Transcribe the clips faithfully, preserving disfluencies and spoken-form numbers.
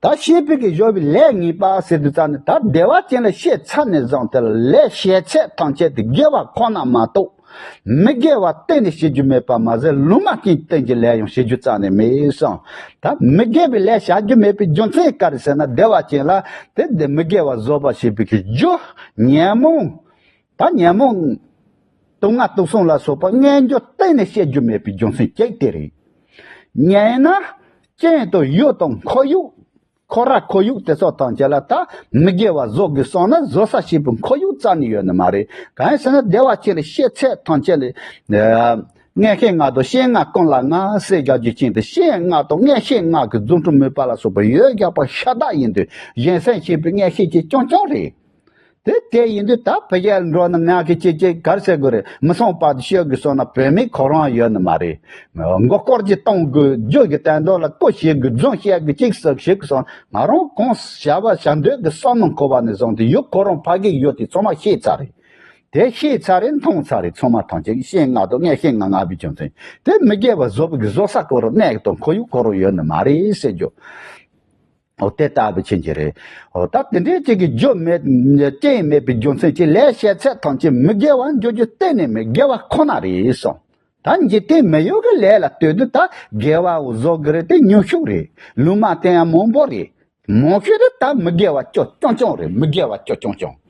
ད་བྱས་པའི་གི་བཞོ་བའི་ལས་ངེས་པ་ཟེར་དུས་ཙང་ནི། ད་བདེ་བ་ཅན་ལ་བཤད་ཚར་ནས་བཟུང་སྟེ་ལས་བྱེད་ཚད་ཐམས་ཅད་དེ་དགེ་བ་ཁོ་ན་མ་གཏོགས་མི་དགེ་བ་གཏན་ནས་བྱེད་རྒྱུ་མེད་པ་མ་ཟད། ལུང་མ་བསྟན་གྱི་ལས་ཡང་བྱེད་རྒྱུ་རྩ་ནས་མེད་གསུངས། ད་མི་དགེ་བའི་ལས་བྱ་རྒྱུ་མེད་པའི་རྒྱུ་མཚན་ག་རེ་ཟེར་ན། བདེ་བ་ཅན་ལ་དེ་དེ་མི་དགེ་བ་བཟོ་བ་བྱེད་པའི་གི་རྒྱུ་ཉོན་མོངས། ད་ཉོན་མོངས་དུག་ལྔ་དུག་གསུམ་ལ་སོགས་པ་མངོན་གྱུར་གཏན་ནས་བྱེད་རྒྱུ་མེད་པའི་རྒྱུ་མཚན་གཅིག་དེ་རེད། ཉན་ན་རྐྱེན་དང་ཡུལ་དང་ཁོར་ཡུག་ཁོ་ར་ཁོར་ཡུག་དེ་ཚོ་ཐམས་ཅད་ལ་ད་མི་དགེ་བ་བཟོ་དགོས་བསམ་ན་བཟོ་ས་བྱེད་པའི་ཁོར་ཡུག་རྩ་ནས་ཡོད་ནི་མ་རེད། གང་ཡིན་ཟེར་ན་བདེ་བ་ཅན་ལ་བྱེད་ཚད་ཐམས་ཅད་ལ། ཨ། མངོན་ཤེས་ལྔ་དང་བཤེས་ལྔ་ཀུན་ལ་མངའ་ཟེར་རྒྱག་རྒྱུ་ཅན་དེ། བཤེས་ལྔ་དང་མངོན་ཤེས་ལྔ་གི་རྫུ་འཕྲུལ་མོས་པ་ལ་སོགས་པ་ཡོད་རྒྱག་པ་ཤ་སྟག་ཡིན་དུས་གཞན་སེམས་ཤེས་པའི་མངོན་ཤེས་ཀྱི་རྐྱང་རྐྱང་རེད། དེ་དེ་ཡིན་དུས་ད་ཕ་གིར་འགྲོ་ན་ང་གི་ཅི་ཅི་གར་ཟེར་དགོས་རེད། མི་སོང་བར་དུ་ཤོད་དགོས་སོང་ན་བུད་མེད་ཁོ་རང་ཡོད་ནི་མ་རེད། མགོ་སྐོར་གྱི་གཏོང་དགོས། རྒྱུ་གི་དོན་དག་ལ་བཀོད་བྱེད་དགོས། རྫུན་བཤད་དགོས། ཅིག་ཟེར་བྱེད་དགོས་སོང་ན། ང་རང་གང་བྱ་བ་བྱ་འདོད་ཀྱི་བསམ་བློ་འཁོར་བ་ནས་བཟུང་སྟེ་ཡུལ་ཁོ་རང་ཕ་གིར་ཡོད་དེ་ཚང་མ་ཤེས་ཚར་རེད། དེ་ཤེས་ཚར་རེད། མཐོང་ཚར་རེད། ཚང་མ་ཐམས་ཅད་བཤེས་ལྔ་དང་མངོན་ཤེས་ལྔ་མངའ་བའི་རྒྱུ་མཚན་དེ་མི་དགེ་བ་བཟོ་བའི་བཟོ་ས་ཁོ་རང་གནས་དང་ཁོར་ཡུག་ཁོ་རང་ཡོད་ནི་མ་རེད་ཟེར་རྒྱུ། འོ་དེ་ལྟ་བུ་ཕྱིན་གྱི་རེད། འོ་ད་དེ་འདྲའི་ཅིག་གི་རྒྱུ་མེད་རྐྱེན་མེད་པའི་རྒྱུ་མཚན་གྱིས་ལས་བྱེད་ཚད་ཐམས་ཅད་མི་དགེ་བ་འགྱུར་རྒྱུ་གཏན་ནས་མེད། དགེ་བ་ཁོ་ན་རེད་གསུངས། ད་འཇིག་རྟེན་མི་ཡུལ་གྱི་ལས་ལ་ལྟོས་དུས་ད་དགེ་བའོ་བཟོ་གི་རེད། དེ་ཉུང་ཤོས་རེད། ལུང་མ་བསྟན་ཡང་མང་པོ་རེད། མང་ཤོས་དེ་ད་མི་དགེ་བ་སྐྱོ་རྐྱང་རྐྱང་རེད། མི་དགེ་བ་སྐྱོ་རྐྱང་རྐྱང་།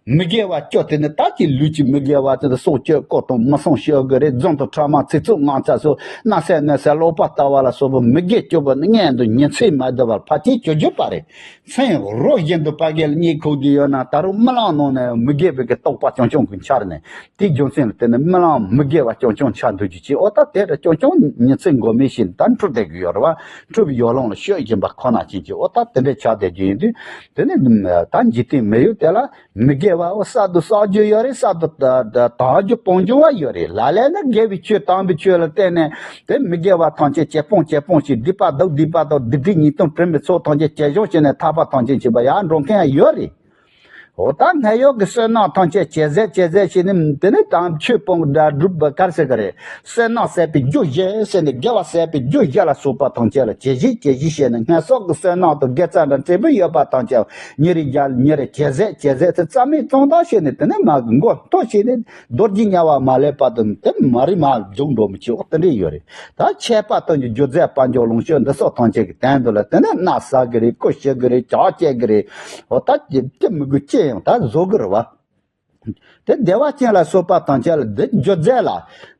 མི་དགེ་བ་སྐྱོ་དེ་ནི་ད་ཀྱི་ལུས་ཀྱི་མི་དགེ་བ་དེ་ཚོ་སྲོག་གཅོད་རྐུ་གཏོང་མི་སྲུང་ཤོར་གི་རེད། རྫུན་དང་ཕྲ་མ་ཚིག་རྩུབ་ངག་ཚ་སོགས་བརྣབ་སེམས་གནོད་སེམས་ལོག་པར་ལྟ་བ་ལ་སོགས་པ་མི་དགེ་བཅུ་པོ་ནི་སྔོན་དུ་ཉི་ཚེ་མ་འདས་པར་ཕལ་ཆེར་བཅོ་བརྒྱད་པ་རེད། མཚན་རོ་བཞིན་དུ་ཕ་གི་ལ་གཉིད་ཁུག་བསྡད་ཡོད་ན་ད་རུང་རྨི་ལམ་ནང་ནས་མི་དགེ་བའི་གི་རྟོག་པ་རྐྱང་རྐྱང་གིས་འཆར་ནས། དེའི་རྒྱུ་མཚན་ལ་བརྟེན་ནས་རྨི་ལམ་མི་དགེ་བ་རྐྱང་རྐྱང་འཆར་འདུག་རྒྱུ་ཅིག་འོ་ད་དེ་ལ་རྐྱང་རྐྱང་ཉི་ཚེ་འགོར་མེད་བཞིན་ད་འཁྲུལ་བསྡད་ཀྱི་ཡོད་རེད་བ། འཁྲུལ་པའི་ཡོ་ལང་ལ་ཤོད་བཞིན་པ་ཁོ་ན་ཅན་གྱི་འོ་ད་དེ་འདྲའི་ཆགས་བསྡད་རྒྱུ་ཡིན་དུས། དེ་ནི་ད་འཇིག་རྟེན་མི་ཡུལ་དེ་ལ་མི་དགེ་བ་འོ་གསར་དུ་བསགས་རྒྱུ་ཡོད་རེད། གསར་དུ་ད་ད་དག་རྒྱུ་སྤོང་རྒྱུ་བ་ཡོད་རེད། ལ་ལས་ནི་དགེ་བའི་ཆོས་དམ་པའི་ཆོས་ལ་བརྟེན་ནས་དེ་མི་དགེ་བ་ཐམས་ཅད་ཇེ་སྤོང་ཇེ་སྤོང་ཞིག་སྡིག་པ་བཟློག་སྡིག་པ་དང་སྡིག་སྒྲིབ་ཉེས་ལྟུང་དྲི་མའི་ཚོགས་ཐམས་ཅད་ཇེ་ཆུང་ཕྱིན་ནས་ཐར་པ་ཐམས་ཅད་མཁྱེན་པ་ཡར་འགྲོ་མཁན་ཡང་ཡོད་རེད། འོ་ད་སྔར་ཡོད་ཀྱི་བསོད་ནམས་ཐམས་ཅད་ཇེ་ཟད་ཇེ་ཟད་བྱས་ནས་དེ་ནས་དམ་ཆོས་སྤོང་སྒྲ་སྒྲུབ་པ་ག་རེ་ཟེར་གི་རེད། བསོད་ནམས་ཟད་པའི་རྒྱུ་བཞི་ཟེར་ནས་དགེ་བ་ཟད་པའི་རྒྱུ་བཞི་ལ་སོགས་པ་ཐམས་ཅད་ལ་ཇེ་ཞིག་ཇེ་ཞིག་བྱས་ནས་སྔར་སོགས་ཀྱི་བསོད་ནམས་དང་དགེ་རྩ་འདྲ་འབྲས་བུ་ཡོད་པ་ཐམས་ཅད་ཉིན་རེ་བརྒྱ་ཉིན་རེ་ཇེ་ཟད་ཇེ་ཟད་དེ་རྩ་མེད་གཏོང་སྟངས་བྱས་ནས་དེ་ནས་མ་གི་མགོ་མཐོ་བྱས་ནས་རྡོ་རྗེ་དམྱལ་བ་མ་སླེབས་བར་དུ་དེ་མ་རེད་མ་འཇུག་འགྲོ་མི་ཆོག་དེ་འདྲས་ཡོད་རེད། ད་ཆད་པ་གཏོང་རྒྱུ་སྒྱུ་རྩལ་དཔལ་འབྱོར་ལོངས་སྤྱོད་འདི་སོགས་ཐམས་ཅད་ཀྱི་དོན་དུ་ལ་དེ་ནས་མནའ་ཟ་གི་རེད། རྐུ་བྱེད་གི་རེད། ཇག་བྱེད་གི་རེད། འོ་ད་ཅི་ཅི་མི་དགོས་ཅི་ཡང་ད་བཟོ་གི་རེད་བ། དེ་བདེ་བ་ཅན་ལ་སོགས་པ་ཐམས་ཅད་ལ་དེ་སྒྱུ་རྩལ་ལ་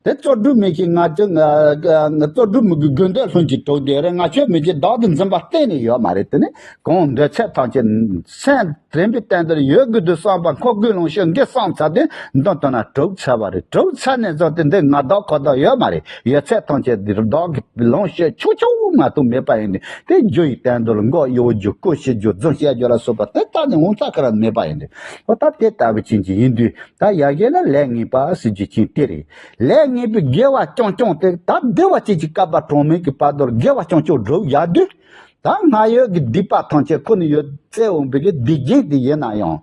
དེ་རྩོལ་སྒྲུབ་མི་གི་ང་ཚོ་ང་ང་རྩོལ་སྒྲུབ་མི་གི་དགོས་འདོད་ལྷུན་གྱིས་གྲུབ་བསྡད་རེད། ང་ཆོས་མི་གི་བདག་ཏུ་འཛིན་པ་གཏན་ནས་ཡོད་མ་རེད། དེ་ནས་གང་འདོད་ཚད་ཐམས་ཅད་སེམས་དྲན་པའི་སྟེང་དུ་ཡོད་དགོས་དུས་བསམ་པ་འཁོར་དགོས་ལོངས་སྤྱོད་འགའ་བསམ་ཚར་དུས་མདུན་དུ་ན་གྲུབ་ཚར་བ་རེད། གྲུབ་ཚར་ནས་བཟུང་སྟེ་འདི་ང་བདག་ཁོ་བདག་ཡོད་མ་རེད། ཡོད་ཚད་ཐམས་ཅད་འདི་བདག་གི་ལོངས་སྤྱོད་ཆུང་ཆུང་མ་གཏོགས་མེད་པ་ཡིན་ཏེ། དེ་རྒྱུ་ཡི་དོན་དུ་ལ་མགོ་གཡོག་རྒྱུ་རྐུ་བྱེད་རྒྱུ་རྫུན་བཤད་རྒྱུ་ལ་སོགས་པ་དེ་ལྟ་ནས་འོང་ས་ཁ་ར་མེད་པ་ཡིན་ཏེ། འོ་ད་དེ་ལྟ་བུ་ཅན་གྱི་ཡིན་དུས་ད་ཡ་གི་ལ་ལས་ངན་པ་ཟེར་རྒྱུ་ཅན་དེ་རེད། ལས་ངན་པའི་དགེ་བ་རྐྱང་རྐྱང་དེ་ད་བདེ་བ་ཅན་གྱི་བསྐལ་པ་གྲངས་མེད་ཀྱི་བར་དུ་ལ་དགེ་བ་རྐྱང་རྐྱང་སྒྲུབ་ཡག་དུས། ད་སྔར་ཡོད་ཀྱི་སྡིག་པ་ཐམས་ཅད་ཁོ་ན་ཡོད་བཙལ་འོང་བའི་གི་སྡིག་རྒྱུན་དེ་ཡིན་ན་ཡང་།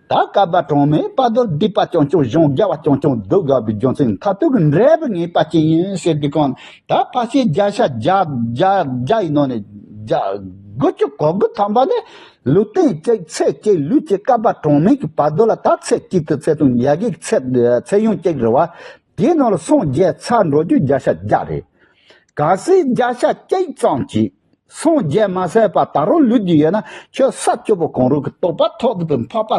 ད་བསྐལ་པ་གྲངས་མེད་བར་དུ་སྡིག་པ་རྐྱང་རྐྱང་སྦྱོང་དགེ་བ་རྐྱང་རྐྱང་སྒྲུབ་དགོས་པའི་རྒྱུ་མཚན་མཐར་ཐུག་གི་འབྲས་བུ་ངེས་པ་ཅན་ཡིན་ཟེར་དུས་གང་ད་ཕལ་ཆེར་བརྒྱ་ཆ་བརྒྱ་བརྒྱ་བརྒྱ་ཡི་ནང་ནས་བརྒྱ་དགུ་བཅུ་གོ་དགུ་ཐམ་པ་ནི་ལུས་རྟེན་གཅིག་ཚེ་གཅིག་ལུས་ཀྱི་བསྐལ་པ་གྲངས་མེད་ཀྱི་བར་དུ་ལ་ད་ཚེ་གཅིག་ཏུ་ཚེ་ཐུང་ཡ་གི་ཚེ་ཚེ་ཡུན་གཅིག་རེད་བ། དེའི་ནང་ལ་སངས་རྒྱས་ཚར་འགྲོ་རྒྱུ་བརྒྱ་ཆ་བརྒྱ་རེད། གལ་སྲིད་བརྒྱ་ཆ་གཅིག་ཙམ་གྱིས་སངས་རྒྱས་མ་ཟད་པ་ད་རུང་ལུས་ཀྱི་ཡོད་ན་ཁྱོད་ས་བཅུ་པོ་གང་རུང་གི་རྟོགས་པ་ཐོག་ཏུ་འཕགས་པ་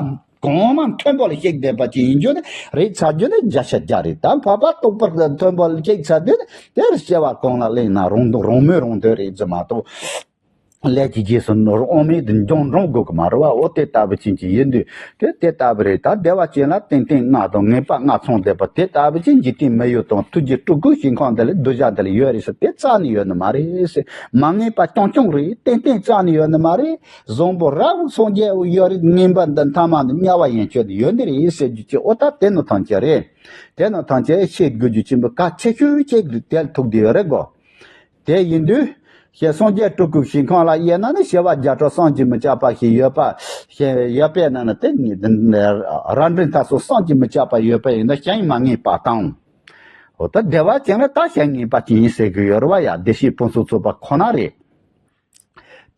གོང་མ་མཐོན་པོ་ལ་གཤེགས་བསྡད་པ་ཅིག་ཡིན་རྒྱུ་ནི་རེད་ཚར་རྒྱུ་ནི་བརྒྱ་ཆ་བརྒྱ་རེད། ད་འཕགས་པ་རྟོགས་པ་མཐོན་པོ་ལ་གཤེགས་ཚར་དུས་ནི་དེར་སྐྱེ་བ་གང་ལ་ལེན་ན་རང་དོན་རང་མོས་རང་དོན་རེད་ཟེར་མ་གཏོགས། ལས་ཀྱི་རྗེས་སུ་ནོར་དབང་མེད་དུ་འབྱུང་འགྲོ་དགོས་ཀྱི་མ་རེད་བ། འོ་དེ་ལྟ་བུ་ཅན་གྱི་ཡིན་དུས་དེ་དེ་ལྟ་བུ་རེད། ད་བདེ་བ་ཅན་ལ་ཏན་ཏན་ལྔ་དང་ངེས་པ་ལྔ་ཚང་བསྡད་པ་དེ་ལྟ་བུ་ཅན་འཇིག་རྟེན་མི་ཡུལ་དང་ཐུགས་རྗེ་སྤྲུལ་སྐུའི་ཞིང་ཁམས་འདི་ལ་གདུལ་བྱ་འདི་ལ་ཡོད་རེད་ཟེར་དེ་རྩ་ནས་ཡོད་ནི་མ་རེད་ཟེར། མ་ངེས་པ་རྐྱང་རྐྱང་རེད། ཏན་ཏན་རྩ་ནས་ཡོད་ནི་མ་རེད། བཟང་པོ་རབ་སངས་རྒྱས་ཡོད་རེད། ངན་པ་འདི་མཐའ་མ་འདི་དམྱལ་བ་ཡན་ཆོད་དུ་ཡོད་ནི་རེད་ཟེར་རྒྱུ་ཅིག་འོ་ད་དེ་ནི་ཐམས་ཅད་རེད། དེ་ནི་ཐམས་ཅད་ཤེས་དགོས་རྒྱུ་ཆེན་པོ་གལ་ཆེ་ཤོས་ཅིག་དེ་ལ་ཐུག་བསྡད་ཡོད་རེད་གོ། དེ་ཡིན་དུས། ཞེས་སངས་རྒྱས་སྤྲུལ་སྐུའི་ཞིང་ཁམས་ལ་དབྱེ་ན་ནི་བྱེ་བ་བརྒྱ་ཕྲག་བསམ་གྱིས་མི་ཁྱབ་པ་ཞིག་ཡོད་པ། ཞེས་ཡོད་པས་ན་ནི་དེ་ཉིད་རབ་འབྲིང་ཐ་སོགས་བསམ་གྱིས་མི་ཁྱབ་པ་ཡོད་པ་ཡིན་ན་བྱིང་མ་ངེས་པ་དང་། འོ་ད་བདེ་བ་ཅན་ལ་ད་བྱིང་ངེས་པ་ཅན་ཡིན་ཟེར་གི་ཡོད་རེད་བ་ཡ། བདེ་གཤེགས་ཕུན་སུམ་ཚོགས་པ་ཁོ་ན་རེད།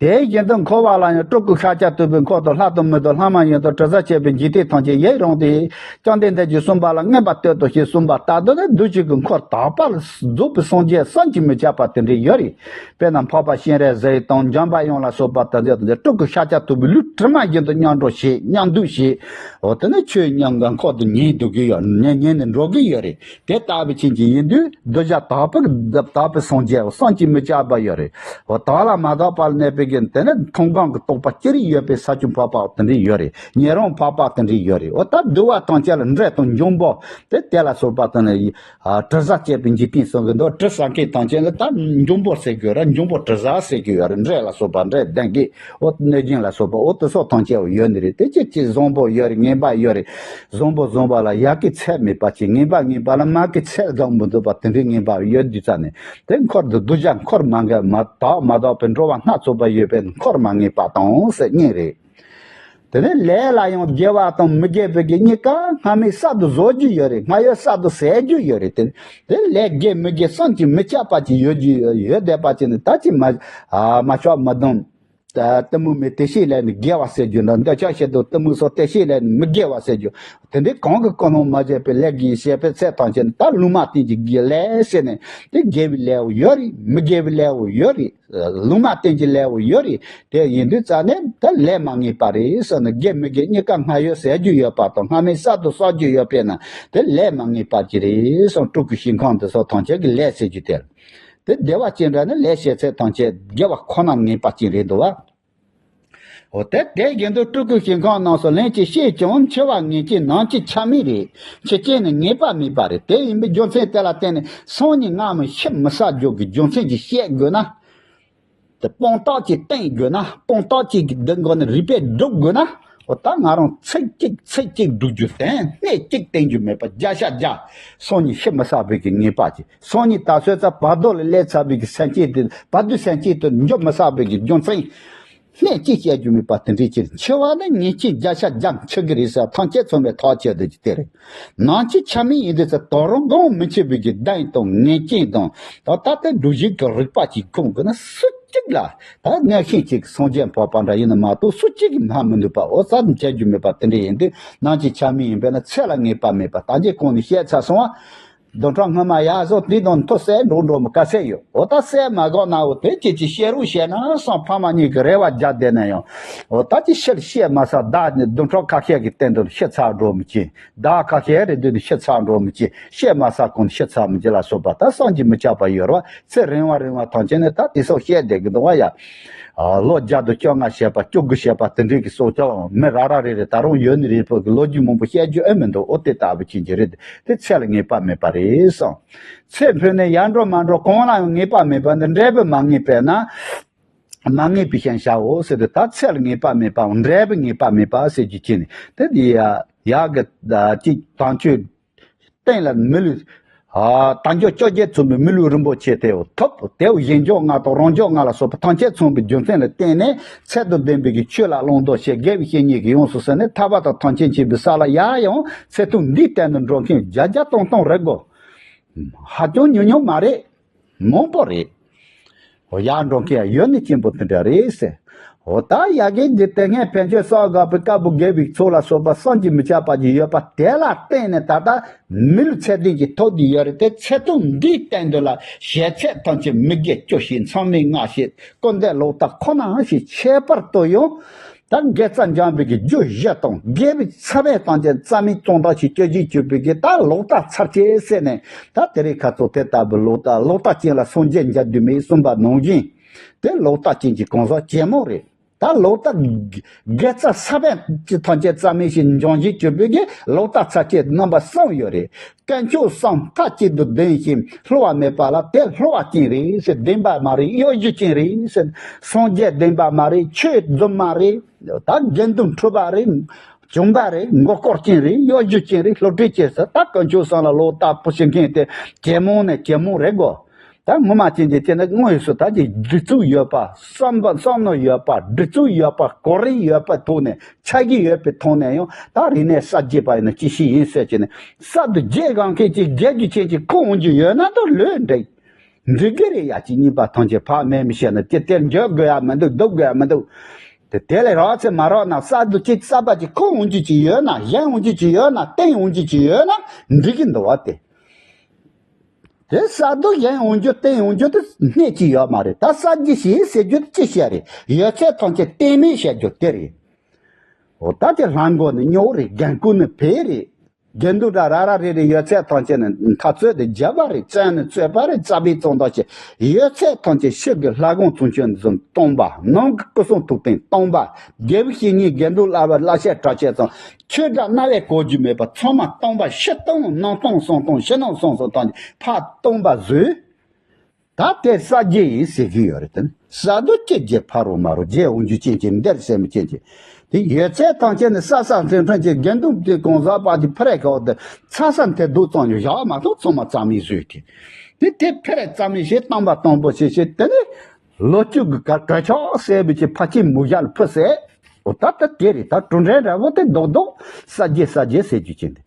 དེ་བཞིན་དུ་འཁོར་བ་ལ་ཡང་སྤྲུལ་སྐུ་ཤཱཀྱ་ཐུབ་པའི་འཁོར་དུ་ལྷ་དང་མི་དང་ལྷ་མ་ཡིན་དང་དྲི་ཟ་བཅས་པའི་འཇིག་རྟེན་ཐམས་ཅད་ཡིད་རངས་ཏེ། བཅོམ་ལྡན་འདས་ཀྱིས་གསུངས་པ་ལ་མངོན་པར་བསྟོད་དོ་ཞེས་གསུངས་པ་ལྟར་དུ་ནི་བདུད་བཞི་གི་འཁོར་དག་པ་ལ་རྫོགས་པའི་སངས་རྒྱས་བསམ་གྱིས་མི་ཁྱབ་པ་དེ་འདྲ་ཡོད་རེད། དཔེར་ན་འཕགས་པ་སྤྱན་རས་གཟིགས་དང་འཇམ་དཔལ་དབྱངས་ལ་སོགས་པ་དེ་ཚོ་དེ་སྤྲུལ་སྐུ་ཤཱཀྱ་ཐུབ་པའི་ལུས་དྲི་མ་བཞིན་དུ་མཉམ་འགྲོགས་བྱེད། མཉམ་འདུས་བྱེད། འོ་དེ་ནི་ཆོས་མཉམ་གང་འཁོར་དུ་ཉལ་འདུག་གི་ཡོད། ཉལ་ཉལ་ནས་འགྲོ་གི་ཡོད་རེད། དེ་ལྟ་བུ་ཅན་གྱི་ཡིན་དུས་གདུལ་བྱ་དག་པའི་དག་པའི་སངས་རྒྱས་བསམ་གྱིས་མི་ཁྱབ་པ་ཡོད་རེད། འོ་དག་ལ་མ་དག་པ་ལ་གནས་པའི་གི་དེ་ནི་མཐོང་སྒང་གི་རྟོགས་པ་ཅི་རིགས་ཡོད་པའི་ས་བཅུ་འཕགས་པ་དེ་འདྲ་ཡོད་རེད། ཉན་རང་འཕགས་པ་དེ་འདྲ་ཡོད་རེད། འོ་ད་འདུལ་བ་ཐམས་ཅད་ལ་འདྲེ་དང་འབྱུང་པོ་དེ་དེ་ལ་སོགས་པ་དེ་ནི་ཨ་དྲི་ཟ་བཅས་པའི་འཇིག་རྟེན་གསུམ་གྱི་འདུལ་དྲི་ཟ་མཁན་ཐམས་ཅད་ལ་ད་འབྱུང་པོ་ཟེར་གྱི་ཡོད་རེད། འབྱུང་པོ་དྲི་ཟ་ཟེར་གྱི་ཡོད་རེད། འདྲེ་ལ་སོགས་པ་འདྲེ་ལྡན་གྱི། འོ་གནོད་སྦྱིན་ལ་སོགས་པ་འོ་དེ་སོགས་ཐམས་ཅད་ཡོད་ནི་རེད། དེ་ཅི་ཅི་བཟང་པོ་ཡོད་རེད། ངན་པ་ཡོད་རེད། བཟང་པོ་བཟང་པ་ལ་ཡ་གི་ཚད་མེད་པ་ཅིག་ངན་པ་ངན་པ་ལ་མ་གི་ཚད་འཛོམས་མི་འདུག་པ་དེ་འདྲའི་ངན་པ་ཡོད་དུས་ཙ་ནས་དེ་འཁོར་དུ་གདུལ་བྱ་འཁོར་མ་འགའ་མ་དག་མ་དག་པའི་འགྲོ་བ་སྣ་ཚོགས་པ་ཡོད་པས་འཁོར་མ་ངེས་པ་དང་ཟེར་གཉིས་རེད། དེ་ནས་ལས་ལ་ཡང་དགེ་བ་དང་མི་དགེ་བའི་གི་གཉིས་ཀ་སྔ་མའི་གསར་དུ་བཟོ་རྒྱུ་ཡོད་རེད། སྔ་ཡོད་གསར་དུ་ཟད་རྒྱུ་ཡོད་རེད། དེ་དེ་ལས་དགེ་མི་དགེ་བསམ་གྱིས་མི་ཁྱབ་པ་ཅིག་ཡོད་རྒྱུ་ཡོད་བསྡད་པ་ཅིག་ནི་ད་ཅི་མ་ཨ་མ་ཆོག་མ་གཏོང་། ད་གཏི་མུག་མེད་དེ་ཤེས་ལས་ནི་དགེ་བ་ཟེར་རྒྱུ་འདྲ། འདོད་ཆགས་ཞེ་སྡང་གཏི་མུག་སོགས་དེ་ཤེས་ལས་ནི་མི་དགེ་བ་ཟེར་རྒྱུ། དེ་འདྲའི་གང་གི་ཀུན་སློང་མ་བྱས་པའི་ལས་ཀྱི་བྱེད་པའི་ཚད་ཐམས་ཅད་ནི་ད་ལུང་མ་བསྟན་གྱི་དགེ་ལས་ཟེར་ནས་དེ་དགེ་བའི་ལས་འོ་ཡོད་རེད། མི་དགེ་བའི་ལས་འོ་ཡོད་རེད། ལུང་མ་བསྟན་གྱི་ལས་འོ་ཡོད་རེད། དེ་ཡིན་དུས་ཙ་ནས་ད་ལས་མ་ངེས་པ་རེད་ཟེར་ནས་དགེ་མི་དགེ་གཉིས་ཀ་སྔ་ཡོད་ཟད་རྒྱུ་ཡོད་པ་དང་སྔ་མའི་གསར་དུ་བསགས་རྒྱུ་ཡོད་པས་ན་དེ་ལས་མ་ངེས་པ་ཅིག་རེད་ཟེར། སྤྲུལ་སྐུ་ཞིང་ཁམས་དེ་སོགས་ཐམས་ཅད་ཀྱི་ལས་ཟེར་རྒྱུ་དེ་རེད། དེ་བདེ་བ་ཅན་འདྲ་ནི་ལས་བྱེད་ཚད་ཐམས་ཅད་དགེ་བ་ཁོ་ན་ངེས་པ་ཅན་རེད་འདུག་བ། འོ་དེ་དེ་བཞིན་དུ་སྤྲུལ་སྐུ་ཞིང་ཁམས་རྣམས་སུ་ལན་གཅིག་སྐྱེས་ཀྱང་འཆི་བ་ངེས་ཀྱི་ནམ་གཅིག་ཆ་མེད་རེད། འཆི་རྐྱེན་ནི་ངེས་པ་མེད་པ་རེད། དེ་ཡིན་པའི་རྒྱུ་མཚན་དེ་ལ་བརྟེན་ནས་སང་ཉིན་སྔ་མོ་ཤི་མི་ཟ་རྒྱུ་གི་རྒྱུ་མཚན་གྱིས་བཤད་དགོས་ན། དེ་དཔང་རྟགས་ཀྱིས་བསྟན་དགོས་ན། དཔང་རྟགས་ཀྱིས་འདི་འགོ་ནས་རིགས་པས་སྒྲུབ་དགོས་ན། འོ་ད་ང་རང་ཚིག་གཅིག་ཚིག་གཅིག་སྒྲུབ་རྒྱུ་དེ་སྣེ་གཅིག་བསྟན་རྒྱུ་མེད་པ་བརྒྱ་ཆ་བརྒྱ། སང་ཉིན་ཤི་མི་ཟ་བའི་གི་ངེས་པ་ཅིག་སང་ཉིན་ད་གཟོད་ཙམ་བར་དོ་ལ་སླེབས་ཚར་བའི་གི་སེམས་ཅན་དེ་བར་དོའི་སེམས་ཅན་དུ་འགྱུར་མི་ཟ་བའི་གི་རྒྱུ་མཚན། སྣེ་གཅིག་བཤད་རྒྱུ་མེད་པ་དེ་འདྲའི་ཕྱིར་འཆི་བ་ནི་ངེས་ཅན་བརྒྱ་ཆ་བརྒྱ་འཆི་གི་རེད་ཟེར་ཐམས་ཅད་མཚུངས་པའི་ཐག་བཅད་དེ་ཅི་སྟེ་རེད། ནང་ཆེན་ཆ་མེད་ཡིན་དུས་ཚེ་དོ་རུང་གང་མི་འཆི་བའི་གི་གདེང་དང་ངེས་ཅན་དང་ད་ལྟ་དེ་སྒྲུབ་བྱེད་ཀྱི་རིགས་པ་གཅིག་ཁོང་གི་ན་སུ་གཅིག་ལ་ད་ངེས་ཤེས་གཅིག་སངས་རྒྱས་འཕགས་པ་འདྲ་ཡིན་ན་མ་གཏོགས་སུ་གཅིག་གིས་སྨྲ་མི་ནུས་པ་འོ་ཙམ་འཆི་རྒྱུ་མེད་པ་དེ་འདྲ་ཡིན་དུས་ནང་ཆེན་ཆ་མེད་ཡིན་པས་ན་ཚེ་ལ་ངེས་པ་མེད་པ་ད་འཇིག་གོང་ནས་བཤད་ཚར་སོང་བ། བདུན་ཕྲག་སྔོན་མ་ཡར་སོང་དེ་དང་མཐོ་གསལ་འགྲོ་འགྲོ་མི་དཀའ་ཚེགས་ཡོད། འོ་ད་གསལ་མ་གོ་ན་འོ་དེ་ཅི་ཅི་བཤད་རོགས་བཤད་ན་བསམ་ཕ་མ་གཉིས་ཀྱི་རེ་བ་རྒྱག་བསྡད་ན་ཡང་། འོ་ད་ཅི་ཕྱིར་བཤད་མ་ས་བདག་ནི་བདུན་ཕྲག་ཁ་ཤས་ཀྱི་སྟེང་དུ་ཤི་ཚར་འགྲོ་མི་ཅི། ཟླ་ཁ་ཤས་རེ་དུས་ནི་ཤི་ཚར་འགྲོ་མི་ཅི། བཤད་མ་ས་གོང་ནས་ཤི་ཚར་མི་ཅི་ལ་སོགས་པ་ད་བསམ་གྱིས་མི་ཁྱབ་པ་ཡོད་རེད་བ། ཚེ་རིང་བ་རིང་བ་ཐམས་ཅད་ནི་ད་དེ་སོགས་བཤད་བསྡད་ཀྱི་འདུག་བ་ཡ། ཨ་ལོ་བརྒྱ་དང་བཅོ་ལྔ་བྱས་པ་བཅུ་དགུ་བྱས་པ་དེ་འདྲའི་གི་སྲོག་ཆགས་མི་ར་ར་རེ་རེ་ད་རུང་ཡོད་ནི་རེད་པོ་གི་ལོ་རྒྱུས་མང་པོ་བཤད་རྒྱུ་ཨེ་མི་འདུག་འོ་དེ་ལྟ་བུ་ཅན་གྱི་རེད། དེ་ཚེ་ལ་ངེས་པ་མེད་པ་རེད་བསམ། ཚེ་འཕོས་ནས་ཡར་འགྲོ་མར་འགྲོ་གང་ལ་ཡང་ངེས་པ་མེད་པ་འདི་འབྲས་བུ་མ་ངེས་པས་ན། མ་ངེས་པའི་ཞེན་བྱའོ་ཟེར་ཏེ་ད་ཚེ་ལ་ངེས་པ་མེད་པའམ་འབྲས་བུ་ངེས་པ་མེད་པ་ཟེར་རྒྱུ་ཅི་ནི་དེ་འདི་ཡ་ཡག་གི་ཅིག་དང་ཆོས། སྟེང་ལ་མི་ལུས། ཨ་དལ་འབྱོར་བཅོ་བརྒྱད་མཚུངས་པའི་མི་ལུས་རིན་པོ་ཆེ་དེའོ་ཐོབ། དེའོ་གཞན་འབྱོར་ལྔ་དང་རང་འབྱོར་ལྔ་ལ་སོགས་པ་ཐམས་ཅད་མཚུངས་པའི་རྒྱུ་མཚན་ལ་བརྟེན་ནས་ཚད་དང་ལྡན་པའི་གི་ཆོས་ལ་བླང་དོར་བྱེད། དགེ་བའི་བཤེས་གཉེན་གྱིས་ཡོངས་སུ་ཟིན་ནས་ཐར་པ་དང་ཐམས་ཅད་མཁྱེན་པའི་ས་ལ་ཡར་ཡང་ཚེ་ཐུང་འདིའི་སྟེང་དུ་འགྲོ་མཁན་བརྒྱ་བརྒྱ་སྟོང་སྟོང་རེད་གོ། ཧ་ཅང་ཉུང་ཉུང་མ་རེད། མང་པོ་རེད། འོ་ཡར་འགྲོ་མཁན་ཡང་ཡོད་ནི་སྐྱེན་པོ་དེ་འདྲ་རེད་ཟེར། འོ་ད་ཡ་གི་འདི་དེ་སྔའི་ཕན་ཆད་བསགས་དགོས་པའི་དཀར་པོ་དགེ་བའི་ཚོགས་ལ་སོགས་པ་བསམ་གྱིས་མི་ཁྱབ་པ་ཅིག་ཡོད་པ་དེ་ལ་བརྟེན་ནས་ད་ལྟ་མི་ལུས་ཚེ་བདུན་གྱི་ཐོབ་བསྡད་ཡོད་རེད་དེ་ཚེ་ཐུང་འདིའི་སྟེང་དུ་ལ་ཞལ་ཚད་ཐམས་ཅད་མི་དགེ་བཅུ་བྱས་མཚམས་མེད་ལྔ་བྱས་སྐུར་འདེབས་ལོག་ལྟ་ཁོ་ན་ཞིག་ཁྱད་པར་དུ་ཡང་། ད་དགེ་རྩ་འཇམ་པའི་གི་རྒྱུ་བཞི་དང་དགེ་བའི་ཚབ་པའི་སྟངས་ཀྱི་རྩ་མིན་གཙང་དག་ཞིག་སྤྱོད་བཞིན་གྱུར་པའི་གི་ད་ལོག་ལྟ་ཚར་གཅོད་ཟེར་ནས་ད་དེ་རིང་ཁ་ཚོ་དེ་ལྟ་བུ་ལོག་ལྟ་ལོག་ལྟ་ཅན་ལ་སངས་རྒྱས་འཇའ་དུ་མས་གསུངས་པ་ནང་བཞིན་དེ་ལོག་ལྟ་ཅན་གྱི་གང་ཟག་ཇེ་མང་རེད། ད་ལོག་ལྟ་དགེ་རྩ་ཚབ་པའི་ཐམས་ཅད་རྩ་མིན་ཞིག་འཇོམས་བཞིན་གྱུར་པའི་གི་ལོག་ལྟ་ཚར་གཅོད་རྣམ་པ་གསུམ་ཡོད་རེད། དཀོན་མཆོག་གསུམ་མཐའ་གཅིག་ཏུ་ལྡན་ཞིང་བསླུ་བ་མེད་པ་ལ་དེ་བསླུ་བ་ཅན་རེད་ཟེར། བདེན་པ་མ་རེད། གཡོ་སྒྱུ་ཅན་རེད་ཟེར། སངས་རྒྱས་བདེན་པ་མ་རེད། ཆོས་རྫུན་མ་རེད། ད་དགེ་འདུན་འཁྲུལ་པ་རེད། བྱུང་པ་རེད། མགོ་སྐོར་ཅན་རེད། གཡོ་སྒྱུ་ཅན་རེད། བསླུ་བྲིད་ཅན་ཟེར། ད་དཀོན་མཆོག་གསུམ་ལ་ལོག་ལྟ་བུ་བྱེད་མཁན་དེ་ཇེ་མང་ནས་ཇེ་མང་རེད་གོ། ད་ངོ་མ་ཅན་གྱི་དེ་ནི་དངོས་སུ་ད་ཀྱི་སྒྲིག་འཛུགས་ཡོད་པ། བསམ་པ་བསམ་མནོ་ཡོད་པ། སྒྲིག་འཛུགས་ཡོད་པ། གོ་རིམ་ཡོད་པའི་ཐོག་ནས་ཆགས་ཀྱི་ཡོད་པའི་ཐོག་ནས་ཡང་ད་རིག་གནས་གསར་བརྗེ་པ་ཡིན་ན་ཅི་ཞིག་ཡིན་ཟེར་གྱི་ནས་གསར་དུ་བརྗེ་གང་མཁན་གྱི་རྒྱལ་རྒྱུ་ཅན་གྱི་ཁོ་འོང་རྒྱུ་ཡོད་ན་ད་ལོས་འགྲིག་འགྲིག་གི་རེད་ཡ། ཅིག་གཉིས་པ་ཐམས་ཅད་ཕ་མེས་མི་ཤེས་ན་ཅི་སྟེར་འཇོག་དགོས་ཡ་མི་འདུག་སྡུག་དགོས་ཡ་མི་འདུག་དེ་དེ་ལས་རག་ཚེ་མ་རག་ན་ས་རྡོ་གཅིག་ས་པ་གཅིག་ཁུར་འོང་རྒྱུ་ཅིག་ཡོད་ན། བཞེངས་འོང་རྒྱུ་ཅིག་ཡོད་ན། བཏིང་འོང་རྒྱུ་ཅིག་ཡོད་ན་འགྲིག་གི་འདུག་བ། དེ་དེ་ས་རྡོ་བཞེངས་འོང་རྒྱུ་བཏིང་འོང་རྒྱུ་དེ་སྣེ་གཅིག་ཡོད་མ་རེད། ད་ས་རྒྱུ་ཞིག་ཟེར་རྒྱུ་དེ་ཅི་བཤད་རེད། ཡོད་ཚད་ཐམས་ཅད་གཏན་མེད་བཤད་རྒྱུ་དེ་རེད། འོ་ད་དེ་ལྷམ་གོག་ནི་སྨྱོ་རེད། རྒན་རྐུན་ནི་བེ་རེད། དགེ་འདུན་འདྲ་ར་ར་རེ་རེ་ཡོད་ཚད་ཐམས་ཅད་ནི་འཐབ་རྩོད་དེ་རྒྱབ་པ་རེད། བཙན་ནི་རྩོད་པ་རེད། རྩ་བའི་གཙང་དག་བྱེད། ཡོད་ཚད་ཐམས་ཅད་ཕྱི་གི་ལྷ་ཁང་ཚོང་ཆེན་ཚོ་སྟོང་པ། ནང་གི་སྐུ་གསུང་ཐུགས་རྟེན་སྟོང་པ། རྒྱལ་པོ་བཤེས་གཉེན་དགེ་འདུན་བླ་བ་བླ་ཆེན་གྲྭ་ཆེན་ཚང་ཆོས་སྒྲ་རྣ་བས་གོ་རྒྱུ་མེད་པ་ཚང་མ་སྟོང་པ། ཕྱི་སྟོང་ནང་སྟོང་གསང་སྟོང་ཕྱི་ནང་གསང་གསུམ་ཐམས་ཅད་ཕར་སྟོང་པ་བཟོས། ད་དེ་ས་རྒྱུ་ཡིན་ཟེར་གྱི་ཡོད་རེད། དེ་ནི་ས་རྡོ་ཅི་བརྒྱབ་ཕ་རོ་མ་རོ་བརྒྱབ་འོང་རྒྱུ་ཅན་གྱི་འདིར་སེམས་ཅན་གྱི་དེ་ཡོད་ཚད་ཐམས་ཅད་ནི་ས་ས་འཕྲིན་འཕྲིན་གྱི་དགེ་འདུན་དེ་གང་ཟག་པ་དེ་ཕ་རེ་གའོ་དེ་ཚ་ས་མཐེ་རྡོ་ཙམ་ཡང་བཞག་མ་ཐུབ། ཚང་མ་རྩ་མེད་བཟོས་ཏེ། དེ་དེ་ཕ་རེ་རྩ་མེད་བྱས་བཏང་པ་དང་པོ་བྱས་བྱས། དེ་ནི་ལོ་བཅུ་གི་ག་གྲོས་ཆོད་ཟེར་བའི་ཕ་ཆེན་མོ་ཞལ་ཕུ་ཟེར། འོ་ད་ལྟ་དེ་རེད། ད་གྲུབ་འབྲས་འདྲ་བོ་དེ་རྡོག་རྡོག་ས་རྒྱུ་ས་རྒྱུ་ཟེར་རྒྱུ་ཅན་དེ།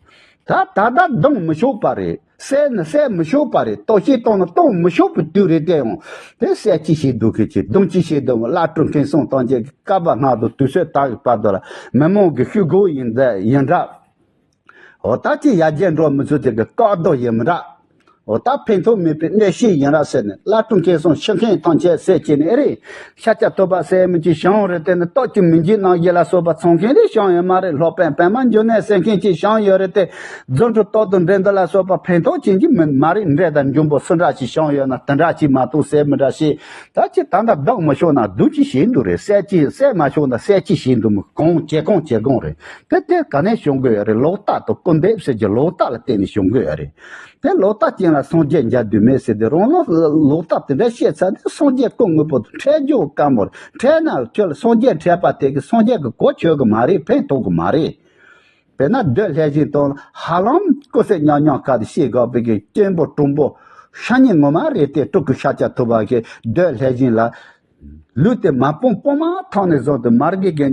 ད་ད་ལྟ་སྡང་མི་ཆོག་པ་རེད། བསད་ནི་བསད་མི་ཆོག་པ་རེད། གཏོར་བཤིག་བཏང་ནི་བཏང་མི་ཆོག་པའི་དུས་རེད། དེ་ཡང་དེ་བསད་ཅི་བྱེད་འདུག་གི་ཅི་རྡུང་ཅི་བྱེད་འདུག་བླ་སྤྲུལ་མཁན་ཟུང་ཐམས་ཅད་ཀྱི་བཀའ་པ་སྔ་དུ་དུས་ཚོད་དག་གི་བར་དུ་ལ་མི་མང་གི་ཤུགས་རྒོལ་ཡིན་འདྲ་ཡིན་འདྲ། འོ་ད་ཅི་ཡར་རྒྱས་འགྲོ་མི་ཚུལ་དེ་གི་བཀག་རྡོ་ཡིན་མི་འདྲ། འོ་ད་ཕན་ཐོགས་མེད་པའི་གནོད་བྱེད་ཡིན་ར་ཟེར་ནས་བླ་སྤྲུལ་མཁན་ཟུང་ཤི་མཁན་ཐམས་ཅད་ཟེར་གྱི་ནི་ཨེ་རེད། ཤཱཀྱ་ཐུབ་པ་ཟེར་མི་ཅིག་བྱུང་རེད། དེ་ནི་སྟོབས་ཀྱིས་མི་འཇིགས་རྣམ་བཞི་ལ་སོགས་པ་ཚང་མཁན་དེ་བྱུང་ཡོད་མ་རེད། སློབ་དཔོན་པདྨ་འབྱུང་གནས་ཟེར་མཁན་ཅིག་བྱུང་ཡོད་རེད་དེ། རྫུ་འཕྲུལ་སྟོབས་དང་འགྲན་བསྡུར་ལ་སོགས་པ་ཕན་ཐོགས་ཅན་གྱི་མི་མ་རེད། འདྲེ་དང་འབྱུང་པོ་སུ་འདྲ་ཞིག་བྱུང་ཡོད་ན་དེ་འདྲ་ཞིག་མ་གཏོགས་ཟེར་མི་འདྲ་ཞིག་ད་ཅི་ད་ལྟ་བདག་མི་ཤོག་ན་སྡུག་ཅི་ཞིག་འདུག་རེད། བསད་ཅི་བསད་མ་ཤོག་ན་བསད་ཅི་ཞིག་འདུག་མི་གང་ཇེ་གང་ཇེ་གང་རེད། དེ་དེ་ག་ནས་བྱུང་གི་ཡོད་རེད། ལོག་ལྟ་དང་སྐུར་འདེབས་ཟེར་གྱི་ལོག་ལྟ་ལ་བརྟེན་ནས་བྱུང་གི་ཡོད་རེད། དེ་ལོག་ལྟ་ཅན་ལ་སངས་རྒྱས་མཇལ་དུས་མེད་ཟེར་དུས་རང་ལོ་ལོག་ལྟ་དེ་འདྲ་བཤད་ཚར་དུས་སངས་རྒྱས་སྐུ་དངོས་པོ་དང་འཕྲད་རྒྱུ་དཀའ་མོ་རེད། འཕྲད་ན་ཁྱོད་ལ་སངས་རྒྱས་འཕྲད་པ་དེ་གི་སངས་རྒྱས་ཀྱི་གོ་ཆོད་གི་མ་རེད། ཕན་ཐོགས་གི་མ་རེད། དཔེར་ན་རྡོ་ལྷས་བྱིན་དང་ཧ་ལམ་ཀུ་སེ་ཉག་ཉག་ཁ་དུ་ཤེས་དགོས་པའི་གི་སྐྱེན་པོ་གྲུང་པོ་ཤ་ཉེ་ངོ་མ་རེད་དེ། སྤྲུལ་སྐུ་ཤཱཀྱ་ཐུབ་པ་གི་རྡོ་ལྷས་བྱིན་ལ་ལུས་དེ་མ་སྤུངས་སྤུངས་མ་ཐག་ནས་བཟུང་སྟེ་མར་གི་གི་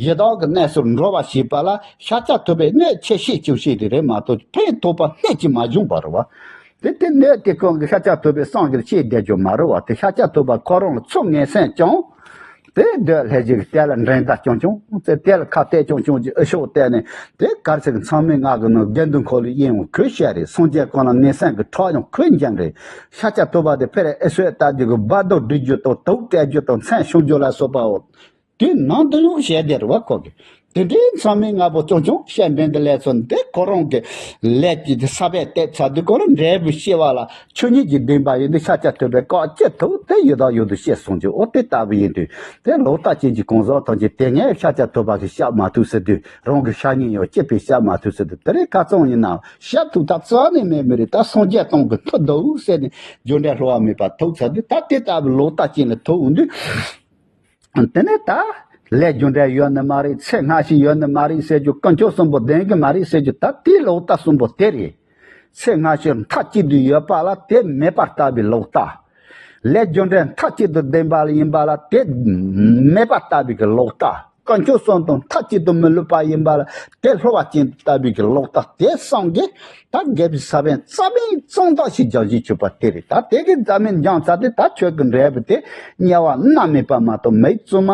ཡི་དྭགས་ཀྱི་གནས་སུ་འགྲོ་བ་ཞེས་པ་ལ་ཤཱཀྱ་ཐུབ་པའི་གནོད་ཆེ་ཤོས་ཅིག་བྱས་ཏེ་རེད་མ་གཏོགས་ཕན་ཐོགས་པ་སྣེ་གཅིག་མ་བྱུང་བ་རེད་བ། དེ་དེ་གནོད་དེ་ཁོང་གི་ཤཱཀྱ་ཐུབ་པའི་སང་གི་ཤེས་བསྡད་རྒྱུ་མ་རེད་བ། དེ་ཤཱཀྱ་ཐུབ་པ་ཁོ་རང་ལ་ཚུར་ངན་སེམས་བཅངས། དེ་རྡོ་ལྷས་བྱིན་གྱི་དེ་ལ་འགྲན་ཟླ་རྐྱང་རྐྱང་། དེ་དེ་ལ་ཁ་གཏད་རྐྱང་རྐྱང་གྱི་འུ་ཤོག་བལྟས་ནས་དེ་གར་ཚིག་ཚང་མའི་ངག་གི་ནང་དགེ་འདུན་འཁོར་ལོའི་དབྱེན་ཡང་ཁོས་བཤད་རེད། སངས་རྒྱས་ཀུན་ལ་ངན་སེམས་ཀྱི་ཁྲག་ཡང་ཁོས་འཇམ་རེད། ཤཱཀྱ་ཐུབ་པ་དེ་ཕེ་རེ་ཨེ་སོས་ལྟ་རྒྱུ་གི་རྦ་རྡོ་སྒྲིལ་རྒྱུ་དང་དུག་སྤྲད་རྒྱུ་དང་མཚན་ཤོང་རྒྱུ་ལ་སོགས་པའོ། དེ་ནང་དུ་ཡང་བཤད་དེ་རེད་བ་ཁོ་གི། དེ་འདྲའི་མཚམས་མེད་ལྔ་པོ་རྐྱང་རྐྱང་བཤད་འདྲེན་དུ་ལས་ཚོ་འདི་ཁོ་རང་གི་ལས་ཀྱི་ས་བོན་གཏད་ཚར་དུས་ཁོ་རང་འབྲས་བུ་སྐྱེ་བ་ལ་ཆོས་ཉིད་ཀྱི་བདེན་པ་ཡིན་དུས་ཤཱཀྱ་ཐུབ་པས་བཀག་ཅི་ཐུབ་དེ་ཡོད་དང་ཡོད་དུ་བཤད་སོང་རྒྱུ། འོ་དེ་ལྟ་བུ་ཡིན་དུས་དེ་ལོག་ལྟ་ཅན་གྱི་གང་ཟག་ཐམས་ཅད་དེ་སྔའི་ཤཱཀྱ་ཐུབ་པ་གིས་བཤད་མ་ཐུབ་ཟེར་དུས་རང་གི་ཤ་ཉེ་ཡང་སྐྱིད་པའི་བཤད་མ་ཐུབ་ཟེར་དུས་དེ་རིང་ཁ་ཚང་ཡིན་ནའང་བཤད་ཐུབ་ཐབས་རྩ་ནས་མེད་མི་རེད། ད་སངས་རྒྱས་སྟོང་གི་མཐུ་འདུག་ཟེར་ནས་རྒྱུ་འབྲས་བསླུ་བ་མེད་པ་ཐུག་ཚར་དུས་ད་དེ་ལྟ་བུ་ལོག་ལྟ་ཅན་ལ་ཐུག་འོང་དུས། དེ་ནས་ད་ལས་རྒྱུ་འབྲས་ཡོད་ནི་མ་རེད། ཚེ་སྔ་ཕྱི་ཡོད་ནི་མ་རེད་ཟེར་རྒྱུ། དཀོན་མཆོག་གསུམ་པོ་ལྡན་གི་མ་རེད་ཟེར་རྒྱུ། ད་དེའི་ལོག་ལྟ་གསུམ་པོ་དེ་རེད། ཚེ་སྔ་ཕྱི་མཐའ་གཅིག་ཏུ་ཡོད་པ་ལ་དེ་མེད་པར་ལྟ་བའི་ལོག་ལྟ། ལས་རྒྱུ་འབྲས་མཐའ་གཅིག་ཏུ་ལྡན་པ་ཡིན་པ་ལ་དེ་མེད་པར་ལྟ་བའི་གི་ལོག་ལྟ། དཀོན་མཆོག་གསུམ་དང་མཐའ་གཅིག་ཏུ་མི་བསླུ་བ་ཡིན་པ་ལ་དེ་བསླུ་བ་ཅན་དུ་ལྟ་བའི་གི་ལོག་ལྟ་དེ་གསུམ་གྱིས་ད་དགེ་བའི་ས་བོན་རྩ་བའི་གཙང་དག་ཞིག་སྦྱང་བཞིན་བཅུག་པ་དེ་རེད། ད་དེ་གི་རྩ་བོན་སྦྱངས་ཚར་དུས་ད་ཆོས་ཀྱི་འབྲས་བུ་དེ་དམྱལ་བ་མནར་མེད་པ་མ་གཏོགས་མིག་བཙུམ་མ་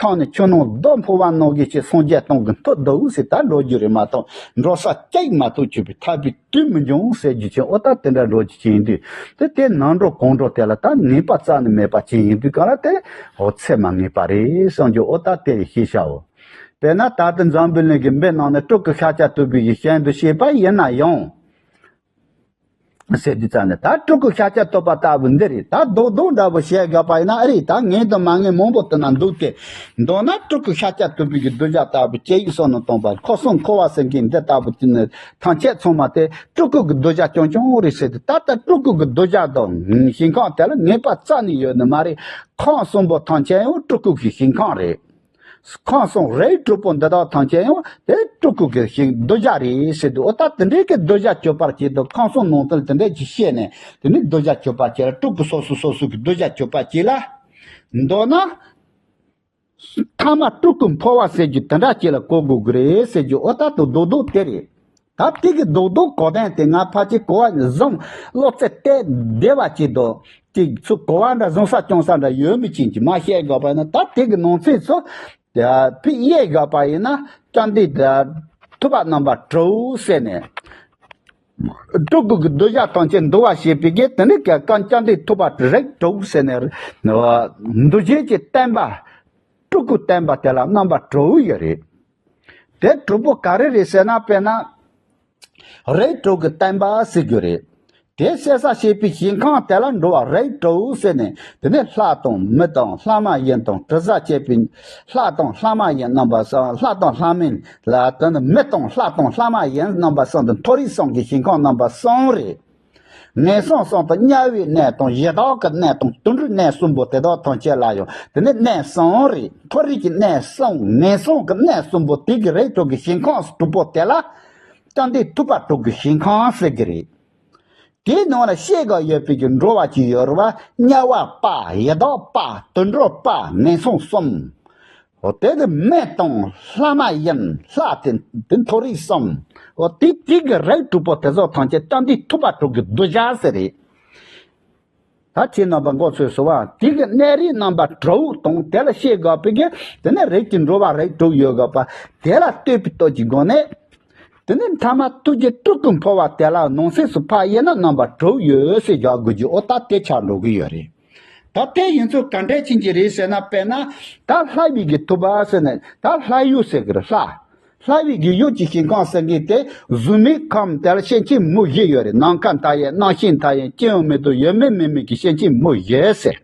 ཐག་ནས་ཆུ་ནང་རྡོ་འཕུར་བ་ནང་བཞིན་གྱི་སངས་རྒྱས་སྟོང་གི་མཐུ་འདུག་ཟེར་ད་འགྲོ་རྒྱུ་རེད་མ་གཏོགས་འགྲོ་ས་གཅིག་མ་གཏོགས་ཆོད་པའི་ཐར་པའི་དུས་མི་འབྱུང་ཟེར་རྒྱུ་ཅན། ཨོ་ད་དེ་འདྲ་འགྲོ་རྒྱུ་ཅན་ཡིན་དུས་དེ་དེ་ནང་འགྲོ་གང་འགྲོ་དེ་ལ་ད་ངེས་པ་རྩ་ནས་མེད་པ་ཅན་ཡིན་དུས་གང་ལ་དེ་ཨོ་ཚད་མ་ངེས་པ་རེད་བསམ་རྒྱུ། ཨོ་ད་དེ་ཤེས་བྱའོ། དཔེར་ན་ད་ལྟ་འཛམ་བུའི་གླིང་གི་འབེ་ནང་ནས་སྤྲུལ་སྐུ་ཤཱཀྱ་ཐུབ་པའི་ཞལ་དུ་བྱས་པ་ཡིན་ན་ཡང་། ཟེར་དུས་ཙམ་ནས་ད་སྤྲུལ་སྐུ་ཤཱཀྱ་ཐུབ་པ་ལྟ་བུ་འདི་རེད། ད་རྡོག་རྡོག་འདྲ་བོ་བཤད་དགོས་པ་ཡིན་ན་ཨ་རེད། ད་ངན་དང་མ་ངན་མང་པོ་དེ་ན་འདུག་སྟེ། མདོར་ན་སྤྲུལ་སྐུ་ཤཱཀྱ་ཐུབ་པའི་གི་གདུལ་བྱ་ལྟ་བུ་སྐྱེ་ཡི་སོ་ནང་སྟོང་པ་འཁོར་གསུམ་འཁོར་བ་ཟེར་མཁན་འདི་ལྟ་བུ་དེ་ནི་ཐམས་ཅད་ཚང་མ་དེ་སྤྲུལ་སྐུ་གི་གདུལ་བྱ་རྐྱང་རྐྱང་རེད་ཟེར་ཏེ། ད་ལྟ་སྤྲུལ་སྐུ་གི་གདུལ་བྱ་དང་ཞིང་ཁམས་དེ་ལ་ངེས་པ་རྩ་ནས་ཡོད་ནི་མ་རེད། ཁམས་གསུམ་པོ་ཐམས་ཅད་ཡང་སྤྲུལ་སྐུ་གི་ཞིང་ཁམས་རེད། ཁམས་གསུམ་རིགས་དྲུག་པོ་འདི་དག་ཐམས་ཅད་ཡང་དེ་སྤྲུལ་སྐུ་གི་ཞིང་གདུལ་བྱ་རེད་ཟེར་དུས། ཨོ་ད་དེ་འདྲའི་གི་གདུལ་བྱ་གྱུར་པར་བྱེད་དུ་ཁམས་གསུམ་ནང་དོན་དེ་འདྲའི་ཅིག་བཤད་ནས་དེ་ནི་གདུལ་བྱ་གྱུར་པར་བྱེད་ལ་སྤྲུལ་སྐུ་སོ་སོ་སོ་སོ་གི་གདུལ་བྱ་གྱུར་པར་བྱེད་ལ། མདོར་ན་ཐ་མ་སྤྲུལ་སྐུ་འཕོ་བ་ཟེར་རྒྱུ་དེ་འདྲ་ཅིག་ལ་གོ་དགོས་ཀྱི་རེད་ཟེར་རྒྱུ། ཨོ་ད་དུ་རྡོག་རྡོག་དེ་རེད། ད་དེ་གི་རྡོག་རྡོག་གོ་དོན་དེ་ང་ཕལ་ཆེར་གོ་བ་བཟང་བློ་རྩེ་གཏད་བདེ་བ་ཅིག་འདུག་ཅིག་ཚུར་གོ་བ་འདྲ་བཟང་ས་སྐྱོང་ས་འདྲ་ཡོད་མི་ཅན་གྱི་མ་བཤད་དགོས་པ་ན། ད་དེ་གི་ནང་ཚན་ཚོ་ཕི་དབྱེ་དགོས་པ་ཡིན་ན། བཅོམ་ལྡན་ཐུབ་པ་རྣམ་པ་དྲུག་ཟེར་ནས། སྤྲུལ་སྐུ་གི་གདུལ་བྱ་ཐམས་ཅད་འདུལ་བར་བྱེད་པའི་གི་དེ་ནི་ག་བཅོམ་ལྡན་ཐུབ་པ་རིགས་དྲུག་ཟེར་ནས། འདུལ་བྱེད་ཀྱི་བསྟན་པ། སྤྲུལ་སྐུ་བསྟན་པ་དེ་ལ་རྣམ་པ་དྲུག་ཡོད་རེད། དེ་དྲུག་པོ་ག་རེ་རེད་ཟེར་ན། དཔེར་ན། རིགས་དྲུག་གི་བསྟན་པ་ཟེར་རྒྱུ་རེད། དེ་གསལ་བཤད་བྱེད་པའི་ཞིང་ཁམས་དེ་ལ་འགྲོ་བ་རིགས་དྲུག་ཟེར་ནས། དེ་ནས་ལྷ་དང་མི་དང་ལྷ་མ་ཡིན་དང་དྲི་ཟ་བཅས་པའི། ལྷ་དང་ལྷ་མ་ཡིན་རྣམ་པ་གསུམ། ལྷ་དང་ལྷ་མིན་ལ་དེ་ནི་མི་དང་ལྷ་དང་ལྷ་མ་ཡིན་རྣམ་པ་གསུམ་དུ་མཐོ་རིས་གསུམ་གྱི་ཞིང་ཁམས་རྣམ་པ་གསུམ་རེད། ངན་སོང་གསུམ་དུ་དམྱལ་བའི་གནས་དང་ཡི་དྭགས་ཀྱི་གནས་དང་དུད་འགྲོའི་གནས་གསུམ་པོ་དེ་དག་ཐམས་ཅད་ལ་ཡང་དེ་ནི་གནས་གསུམ་རེད། མཐོ་རིས་ཀྱི་གནས་གསུམ། ངན་སོང་གི་གནས་གསུམ་པོ་དེ་གི་རིགས་དྲུག་གི་ཞིང་ཁམས་སུ་གྲུབ་པོ་དེ་ལ། བཅོམ་ལྡན་ཐུབ་པ་དྲུག་གི་ཞིང་ཁམས་ཟེར་གི་རེད། དེའི་ནང་ལ་ཤེས་དགོས་ཡོད་པའི་གི་འགྲོ་བ་ཅིག་ཡོད་རེད་བ། དམྱལ་བ་པ། ཡི་དྭགས་པ། དུད་འགྲོ་པ། ངན་སོང་གསུམ། འོ་དེ་དེ་མི་དང་ལྷ་མ་ཡིན་ལྷ་དེ་དེ་མཐོ་རིས་གསུམ། འོ་དེ་དེ་གི་རིགས་དྲུག་པོ་དེ་ཚོ་ཐམས་ཅད་བཅོམ་ལྡན་ཐུབ་པ་དྲུག་གི་གདུལ་བྱ་ཟེར་རེད། ད་ཁྱེད་རྣམ་པ་མགོ་ཚོས་སོ་བ། དེ་གི་གནས་རིས་རྣམ་པ་དྲུག་དང་དེ་ལ་ཤེས་དགོས་པའི་གི་དེ་ནི་རིགས་ཀྱི་འགྲོ་བ་རིགས་དྲུག་ཡོད་དགོས་པ། དེ་ལ་ལྟོས་པའི་སྟོབས་ཀྱི་སྒོ་ནས། དེ་ནི་ཐ་མ་ཐུགས་རྗེ་སྤྲུལ་སྐུ་འཕོ་བ་དེ་ལ་ནང་གསེས་སུ་ཕར་དབྱེ་ན་རྣམ་པ་དྲུག་ཡོད་ཟེར་བཞག་དགོས་རྒྱུ། འོ་ད་དེ་ཆགས་འགྲོ་གི་ཡོད་རེད། ད་དེ་ཡིན་ཚུལ་ག་འདྲས་ཕྱིན་གྱི་རེད་ཟེར་ན། དཔེར་ན་ད་ལྷ་བི་གི་ཐུབ་པ་ཟེར་ནས་ད་ལྷ་ཡུལ་ཟེར་གི་རེད། ལྷ། ལྷ་བི་གི་ཡུལ་གྱི་ཞིང་ཁམས་ཟེར་གི་དེ་གཟུགས་མེད་ཁམས་དེ་ལ་སེམས་ཅན་མི་བཞི་ཡོད་རེད། ནམ་མཁའ་མཐའ་ཡས། གནམ་ཤིང་མཐའ་ཡས། སྐྱེ་བ་མེད་དང་ཡོད་མེད་མེད་མེད་ཀྱི་སེམས་ཅན་མི་བཞི་ཟེར།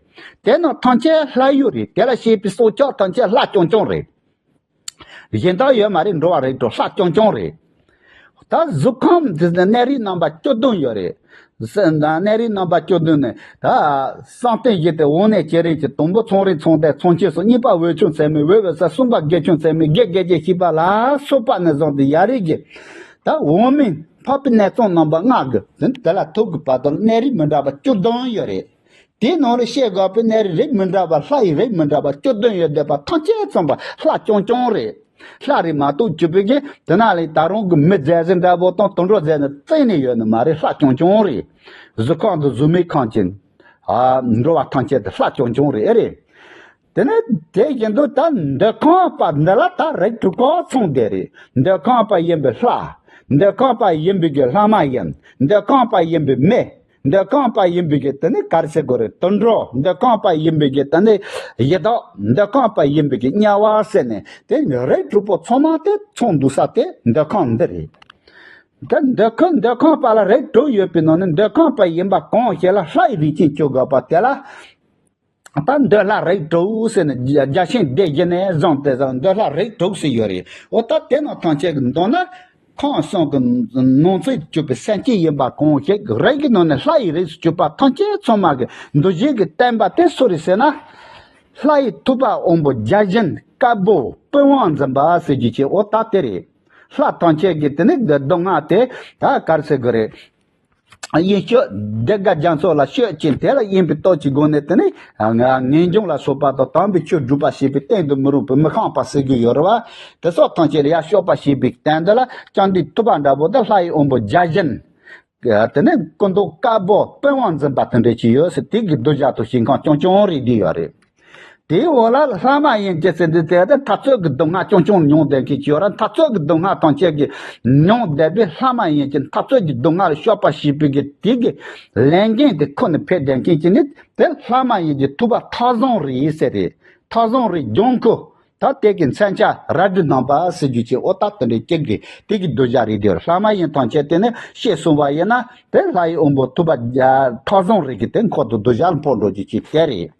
དེ་རྣམས་ཐམས་ཅད་ལྷ་ཡུལ་རེད། དེ་ལ་སྐྱེས་པའི་སྲོག་ཆགས་ཐམས་ཅད་ལྷ་རྐྱང་རྐྱང་རེད། གཞན་དག་ཡོད་མ་རེད། འགྲོ་བ་རིགས་དྲུག་ལྷ་རྐྱང་རྐྱང་རེད། ད་གཟུགས་ཁམས་འདི་ནི་གནས་རིས་རྣམ་པ་བཅུ་བདུན་ཡོད་རེད། ས་གནས་རིས་རྣམ་པ་བཅུ་བདུན་ནི་ད་བསམ་གཏན་བཞི་སྟེ། དབང་གནས་བྱེད་རིམ་བཞི། དང་པོ་ཚངས་རིས་ཚངས་ཐིག་ཚངས་ཆོས་སོ། གཉིས་པ་འོད་ཆུང་ཚད་མེད་འོད་འོད་གསལ། གསུམ་པ་བགེགས་ཆུང་ཚད་མེད་བགེགས་བགེགས་བྱེད་ཤེས་པ་ལ་སོགས་པ་ནས་བཟུང་སྟེ་ཡ་རིགས་ཀྱི་ད་འོག་མིན་འཕགས་པའི་གནས་ཚང་རྣམ་པ་ལྔ་གི་དེ་དེ་ལ་ཐུག་གི་བར་དུ་གནས་རིས་མི་འདྲ་བ་བཅུ་བདུན་ཡོད་རེད། དེའི་ནང་ལ་ཤེས་དགོས་པའི་གནས་རིས་རིགས་མི་འདྲ་བ། ལྷ་ཡི་རིགས་མི་འདྲ་བ་བཅུ་བདུན་ཡོད་བསྡད་པ་ཐམས་ཅད་ཚང་བ་ལྷ་རྐྱང་རྐྱང་རེད། ལྷ་རེད་མ་གཏོགས་བཅུ་པའི་གི་དེ་ན་ལས་ད་རུང་གི་མི་རྫས་ཟིན་འདྲ་པོ་དང་དུད་འགྲོ་རྫས་ནི་བཙལ་ནས་ཡོད་ནི་མ་རེད། ལྷ་རྐྱང་རྐྱང་རེད། གཟུགས་ཁམས་དང་གཟུགས་མེད་ཁམས་ཀྱི་ཨ་འགྲོ་བ་ཐམས་ཅད་དེ་ལྷ་རྐྱང་རྐྱང་རེད། ཨེ་རེད། དེ་ནས་དེ་བཞིན་དུ་ད་འདོད་ཁམས་པ་འདི་ལ་ད་རིགས་དྲུག་ག་ཚང་བསྡད་རེད། འདོད་ཁམས་པ་ཡིན་པའི་ལྷ། འདོད་ཁམས་པ་ཡིན་པའི་གི་ལྷ་མ་ཡིན། འདོད་ཁམས་པ་ཡིན་པའི་མི། འདོད་ཁམས་པ་ཡིན་པའི་གི་དེ་ནི་ག་རེ་ཟེར་དགོས་རེད། དུད་འགྲོ། འདོད་ཁམས་པ་ཡིན་པའི་གི་དེ་ནི་ཡི་དྭགས། འདོད་ཁམས་པ་ཡིན་པའི་གི་དམྱལ་བ་ཟེར་ནས་དེ་རིགས་དྲུག་པོ་ཚང་མ་དེ་ཚང་འདུག་ས་དེ་འདོད་ཁམས་འདི་རེད། དེ་འདོད་ཁམས་འདོད་ཁམས་པ་ལ་རིགས་དྲུག་ཡོད་པའི་ནང་ནས་འདོད་ཁམས་པ་ཡིན་པ་གང་ཞིག་ལ་ལྷ་ཡི་རིགས་ཅན་བཅུ་དགོས་པ་དེ་ལ། ད་འདོད་ལྷ་རིགས་དྲུག་ཟེར་ནས་རྒྱ་ཆེན་སྡེ་བཞི་ནས་བཟུང་སྟེ་བཟང་འདོད་ལྷ་རིགས་དྲུག་ཟེར་ཡོད་རེད། འོ་ད་དེ་རྣམས་ཐམས་ཅད་ཀྱི་མདོར་ན་ཁམས་གསུམ་གྱི་ནང་ཚན་གྱུར་པའི་སེམས་ཅན་ཡིན་པ་གང་ཞིག་རིགས་ཀྱི་ནང་ནས་ལྷ་ཡི་རིགས་སུ་གྱུར་པ་ཐམས་ཅད་ཚང་མ་གི་འདུལ་བྱེད་ཀྱི་བསྟན་པ་དེ་སུ་རེད་ཟེར་ན། ལྷ་ཡི་ཐུབ་པ་དབང་པོ་བརྒྱ་བྱིན་དཀར་པོ་པི་ཝང་འཛིན་པ་ཟེར་རྒྱུ་ཅིག་འོ་ད་དེ་རེད། ལྷ་ཐམས་ཅད་ཀྱི་དེ་ནི་སྡུག་བསྔལ་དེ་ད་ག་རེ་ཟེར་དགོས་རེད། དབྱིངས་སྤྱོད་བདེ་དགའ་རྒྱ་མཚོ་ལ་སྤྱོད་ཅིང་། དེ་ལ་དབྱིངས་པའི་སྟོབས་ཀྱི་སྒོ་ནས་དེ་ནི་ངེས་འབྱུང་ལ་སོགས་པ་དང་དམ་པའི་ཆོས་སྒྲུབ་པ་བྱེད་པའི་གཏན་དུ་མི་རུང་བའི་མི་ཤངས་པ་ཟེར་རྒྱུ་ཡོད་རེད་བ། དེ་སོགས་ཐམས་ཅད་ལ་ཡར་གཤོག་པ་བྱེད་པའི་སྟེང་དུ་ལ་བཅོམ་ལྡན་ཐུབ་པ་འདྲ་པོ་དང་ལྷ་ཡི་དབང་པོ་བརྒྱ་བྱིན། དེ་ནི་སྐུ་མདོག་དཀར་པོ་པི་ཝང་འཛིན་པ་དེ་འདྲ་ཅིག་ཡོད་ཟེར། དེ་གི་གདུལ་བྱ་དང་ཞིང་ཁམས་རྐྱང་རྐྱང་རེད་བསྡད་ཡོད་རེད། དེའི་འོག་ལ་ལྷ་མ་ཡིན་གྱི་ཟེར་འདི་དེ་ད་འཐབ་རྩོད་ཀྱི་སྡུག་བསྔལ་རྐྱང་རྐྱང་མྱོང་བསྡད་མཁན་ཅིག་ཡོད་ར། འཐབ་རྩོད་ཀྱི་སྡུག་བསྔལ་ཐམས་ཅད་ཀྱི་མྱོང་བསྡད་པའི་ལྷ་མ་ཡིན་གྱི་འཐབ་རྩོད་ཀྱི་སྡུག་བསྔལ་ལ་སྐྱོབ་པ་བྱེད་པའི་གི་དེ་གི་ལས་འགན་དེ་ཁུར་ནས་ཕེབས་བསྡད་མཁན་ཅིག་ནི་དེ་ལྷ་མ་ཡིན་གྱི་ཐུབ་པ་མཐའ་བཟང་རེད་ཟེར་རེད། མཐའ་བཟང་རེད། ལྗང་ཁུ་ད་དེ་གི་མཚོན་ཆ་རལ་གྲི་བསྣམས་པ་ཟེར་རྒྱུ་ཅིག་འོ་ད་དེ་འདྲའི་སྐྱེ་གི་དེ་གི་གདུལ་བྱ་རེད་དེ། ལྷ་མ་ཡིན་ཐམས་ཅད་དེ་ནི་ཤེས་སོང་བ་ཡིན་ན་དེ་ལྷ་ཡི་དབང་པོ་ཐུབ་པ་མཐའ་བཟང་རེད་གི་དེ་འཁོར་དུ་གདུལ་བྱ་ལ་འཕོ་འགྲོ་རྒྱུ་ཅིག་དེ་རེད།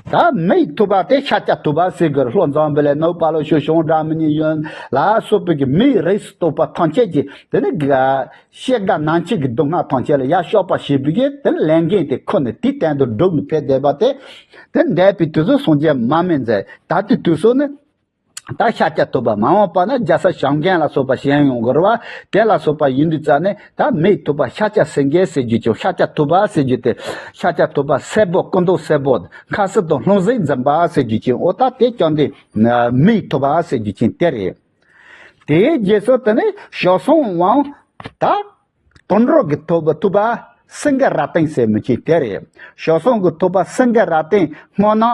ད་མིའི་ཐུབ་པ་དེ་ཤཱཀྱ་ཐུབ་པ་ཟེར་གི་རེད། ལྷོ་འཛམ་བུ་གླིང་ནུབ་དཔའ་ལུ་ཤུ་ཞང་སྒྲ་མི་སྙན་ཡོན་ལ་སོགས་པའི་གི་མིའི་རིགས་སུ་གཏོགས་པ་ཐམས་ཅད་ཀྱིས་དེ་ནི་ག་ཤེས་དགའ་ནང་ཆེན་གྱི་སྡུག་བསྔལ་ཐམས་ཅད་ལ་ཡར་གཤོག་པ་བྱེད་པའི་གི་དེ་ནི་ལས་འགན་དེ་ཁུར་ནས་དེའི་སྟེང་དུ་བསྒྲུབས་ནས་ཕེབས་བསྡད་པ་དེ། དེ་འདས་པའི་དུས་སུ་སངས་རྒྱས་མར་མེ་མཛད། ད་ལྟའི་དུས་སུ་ནི་ད་ཤཱཀྱ་ཐུབ་པ། མ་འོངས་པ་ན་རྒྱལ་སྲས་བྱམས་མགོན་ལ་སོགས་པ་བྱོན་ཡོང་གི་རེད་བ། དེ་ལ་སོགས་པ་ཡིན་དུས་ཙང་ནས་ད་མིའི་ཐུབ་པ་ཤཱཀྱ་སེང་གེ་ཟེར་རྒྱུ་ཅིག་ཤཱཀྱ་ཐུབ་པ་ཟེར་རྒྱུ་དེ་ཤཱཀྱ་ཐུབ་པ་སེར་པོ་སྐུ་མདོག་སེར་པོ་མཁར་ཟུར་དང་ལྷུང་བཟེད་འཛིན་པ་ཟེར་རྒྱུ་ཅིག་འོ་ད་དེ་ཀྱང་དེ་མིའི་ཐུབ་པ་ཟེར་རྒྱུ་ཅིག་དེ་རེད། དེའི་རྗེས་སུ་དེ་ནས་ཞོ་སོང་བའང་ད་དོན་གྲུབ་ཀྱི་ཐུབ་པ་ཐུབ་པ་སེང་གེ་ར་ཏིང་ཟེར་མི་ཅིག་དེ་རེད། ཞོ་སོང་གི་ཐུབ་པ་སེང་གེ་ར་ཏིང་སྔོ་ནག་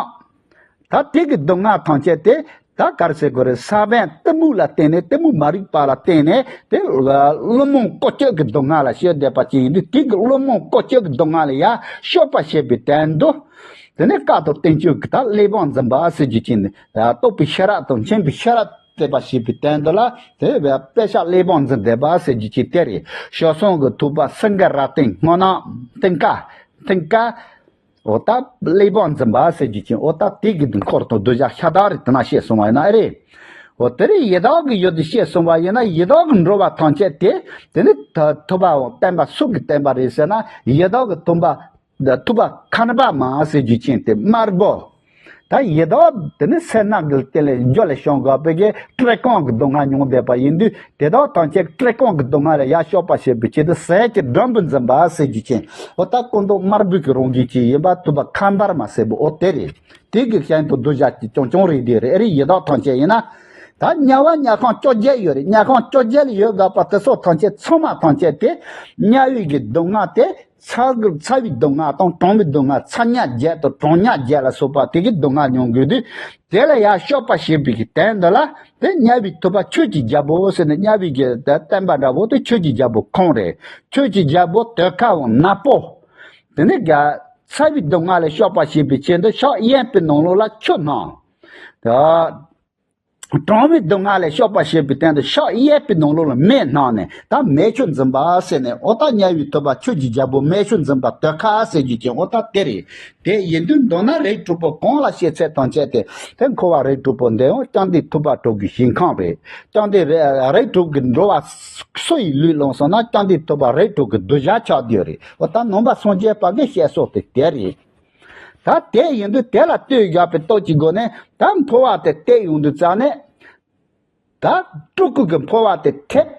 ད་དེ་གི་སྡུག་བསྔལ་ཐམས་ཅད་དེ་ད་ག་རེ་ཟེར་དགོས་རེད། ས་བོན་གཏི་མུག་ལ་བརྟེན་ནས་གཏི་མུག་མ་རིག་པ་ལ་བརྟེན་ནས་དེ་བླུན་རྨོངས་ཀུ་ཅོ་གི་སྡུག་བསྔལ་ལ་སྐྱེས་བསྡད་པ་ཅིག་ཡིན་དུས་དེ་གི་བླུན་རྨོངས་ཀུ་ཅོ་གི་སྡུག་བསྔལ་ལ་ཡང་སྐྱོབ་པ་བྱེད་པའི་དོན་དུ། དེ་ནས་བཀའ་དང་བསྟན་བཅོས་ཀྱི་ད་གླེགས་བམ་འཛིན་པ་ཟེར་རྒྱུ་ཅན་ནི་རྟོགས་པའི་ཤེས་རབ་དང་མཁྱེན་པའི་ཤེས་རབ་བསྟན་པ་ཞེས་པའི་དོན་དུ་ལ་དེ་བས་དཔེ་ཆ་གླེགས་བམ་འཛིན་བསྡད་པ་ཟེར་རྒྱུ་ཅན་དེ་རེད། ཞོ་སོང་གི་ཐུབ་པ་སེང་གེ་ར་ཏིང་སྔོ་ནག་ཏིང་ཀ་ཏིང་ཀ་འོ་ད་གླེགས་བམ་འཛིན་པ་ཟེར་རྒྱུ་ཅན་འོ་ད་དེ་གི་འཁོར་དང་གདུལ་བྱ་ཤ་སྟག་རེད། དེ་ན་བཤད་སོང་བ་ཡིན་ན་ཨེ་རེད། འོ་དེ་རིང་ཡི་དྭགས་ཀྱི་ཡུལ་དུ་བཤད་སོང་བ་ཡིན་ན་ཡི་དྭགས་ཀྱི་འགྲོ་བ་ཐམས་ཅད་དེ་དེ་ནི་ད་ཐུབ་པའམ་བསྟན་པ་སུ་གི་བསྟན་པ་རེད་ཟེར་ན་ཡི་དྭགས་ཀྱི་ཐུབ་པ་ཐུབ་པ་ཁ་འབར་མ་ཟེར་རྒྱུ་ཅན་དེ་དམར་པོ། ད་ཡི་དྭགས་དེ་ནི་སེར་སྣ་གི་སྟེང་ལས་རྒྱུ་ལས་བྱུང་དགོས་པའི་གི་བཀྲེས་སྐོམ་གྱི་སྡུག་བསྔལ་མྱོང་བསྡད་པ་ཡིན་དུས་དེ་དག་ཐམས་ཅད་བཀྲེས་སྐོམ་གྱི་སྡུག་བསྔལ་ལས་ཡར་སྐྱོབ་པ་བྱེད་པའི་ཆེད་དུ་ཟས་ཀྱི་སྒྲོམ་བུ་འཛིན་པ་ཟེར་རྒྱུ་ཅན་འོ་ད་སྐུ་མདོག་དམར་པོ་གི་རང་བཞིན་ཅན་ཡིན་པ་ཐུབ་པ་ཁ་འབར་མ་ཟེར་བ་འོ་དེ་རེད། དེ་གི་ཞལ་དུ་གདུལ་བྱ་ཅི་བྱུང་བྱུང་རེད། དེ་རེད་ཨེ་རེད། ཡི་དྭགས་ཐམས་ཅད་ཡིན་ན། ད་དམྱལ་བ་དམྱལ་ཁམས་བཅོ་བརྒྱད་ཡོད་རེད། དམྱལ་ཁམས་བཅོ་བརྒྱད་ལ་ཡོད་དགོས་པ་དེ་ཚོ་ཐམས་ཅད་ཚང་མ་ཐམས་ཅད་དེ་དམྱལ་བའི་གི་སྡུག་བསྔལ་དེ་ཚ་གི་ཚ་བའི་སྡུག་བསྔལ་དང་གྲང་བའི་སྡུག་བསྔལ་ཚ་དམྱལ་བརྒྱད་དང་གྲང་དམྱལ་བརྒྱད་ལ་སོགས་པ་དེ་གི་སྡུག་བསྔལ་མྱོང་དགོས་དུས་དེ་ལ་ཡར་སྐྱོབ་པ་བྱེད་པའི་གི་དོན་དུ་ལ་དེ་དམྱལ་བའི་ཐུབ་པ་ཆོས་ཀྱི་རྒྱལ་པོ་ཟེར་ནས་དམྱལ་བའི་གི་བསྟན་པ་འདྲ་བོ་དེ་ཆོས་ཀྱི་རྒྱལ་པོ་ཁོང་རེད། ཆོས་ཀྱི་རྒྱལ་པོ་དོལ་ཁ་བ་ནག་པོ། དེ་ནས་རྒྱ་ཚ་བའི་སྡུག་བསྔལ་ལས་སྐྱོབ་པ་བྱེད་པའི་ཆེད་དུ་ཕྱག་གཡས་པའི་ནང་ལོགས་ལ་ཆུ་སྣང་། ད་གྲང་བའི་སྡུག་བསྔལ་ལས་སྐྱོབ་པ་བྱེད་པའི་དོན་དུ་ཕྱག་གཡས་པའི་ནང་ལོགས་ལ་མེ་སྣང་ནས་ད་མེ་ཆུ་འཛིན་པ་ཟེར་ནས་འོ་ད་དམྱལ་བའི་ཐུབ་པ་ཆོས་ཀྱི་རྒྱལ་པོ་མེ་ཆུ་འཛིན་པ་དོལ་ཁ་ཟེར་རྒྱུ་ཅན་འོ་ད་དེ་རེད། དེ་ཡིན་དུས་མདོར་ན་རིགས་དྲུག་པོ་གང་ལ་བཤད་ཚད་དང་བཅས་ཏེ་དེ་འཁོར་བ་རིགས་དྲུག་པོ་འདི་ཡང་ཀྱང་འདི་ཐུབ་པ་དྲུག་གི་ཞིང་ཁམས་རེད། ཀྱང་འདི་རིགས་དྲུག་གི་འགྲོ་བ་སུ་ཡི་ལུས་བླངས་སོང་ན་ཀྱང་འདི་ཐུབ་པ་རིགས་དྲུག་གི་གདུལ་བྱ་ཆགས་བསྡད་རེད། འོ་ད་ནང་པ་སངས་རྒྱས་པ་གི་བཤད་སྲོལ་དེ་དེ་རེད། ད་དེ་ཡིན་དུས་དེ་ལ་ལྟོས་དགོས་པའི་སྟོབས་ཀྱི་སྒོ་ནས་ད་འཕོ་བ་དེ་བལྟས་ཡོང་དུས་ཙང་ནས་ད་སྤྲུལ་སྐུ་གི་འཕོ་བ་དེ་ཐེབས་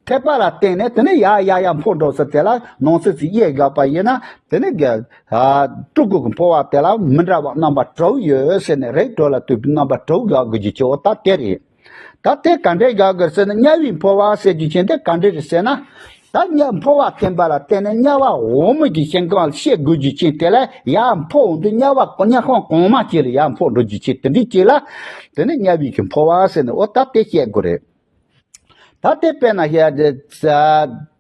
ཐེབས་པ་ལ་བརྟེན་ནས་དེ་ནས་ཡར་ཡར་ཡར་འཕོ་འགྲོ་ས་དེ་ལ་ནང་གསེས་ཅིག་དབྱེ་དགོས་པ་ཡིན་ན་དེ་ནས་སྤྲུལ་སྐུ་གི་འཕོ་བ་དེ་ལ་མི་འདྲ་བ་རྣམ་པ་དྲུག་ཡོད་ཟེར་ནས་རིགས་དྲུག་ལ་ལྟོས་པའི་རྣམ་པ་དྲུག་དགོས་དགོས་ཀྱི་ཆེ་བ་ད་དེ་རེད། ད་དེ་ག་འདྲའི་དགའ་དགོས་ཟེར་ན་དམྱལ་བའི་འཕོ་བ་ཟེར་རྒྱུ་ཅན་དེ་ག་འདྲ་རེད་ཟེར་ན། ད་དམྱལ་འཕོ་བ་བསྟན་པ་ལ་བརྟེན་ནས་དམྱལ་བ་འོག་མིན་གྱི་ཞིང་ཁམས་ལ་སྐྱེ་དགོས་རྒྱུ་ཅན་དེ་ལ་ཡར་འཕོ་འོང་དུས་དམྱལ་བ་དམྱལ་ཁམས་གོང་མ་ཅིག་ལ་ཡར་འཕོ་འགྲོ་རྒྱུ་ཅན་དེ་འདྲའི་ཅིག་ལ་དེ་ནི་དམྱལ་བའི་གི་འཕོ་བ་ཟེར་ནས་འོ་ད་དེ་བཤད་དགོས་རེད། ད་དེ་དཔེར་ན་བཤད་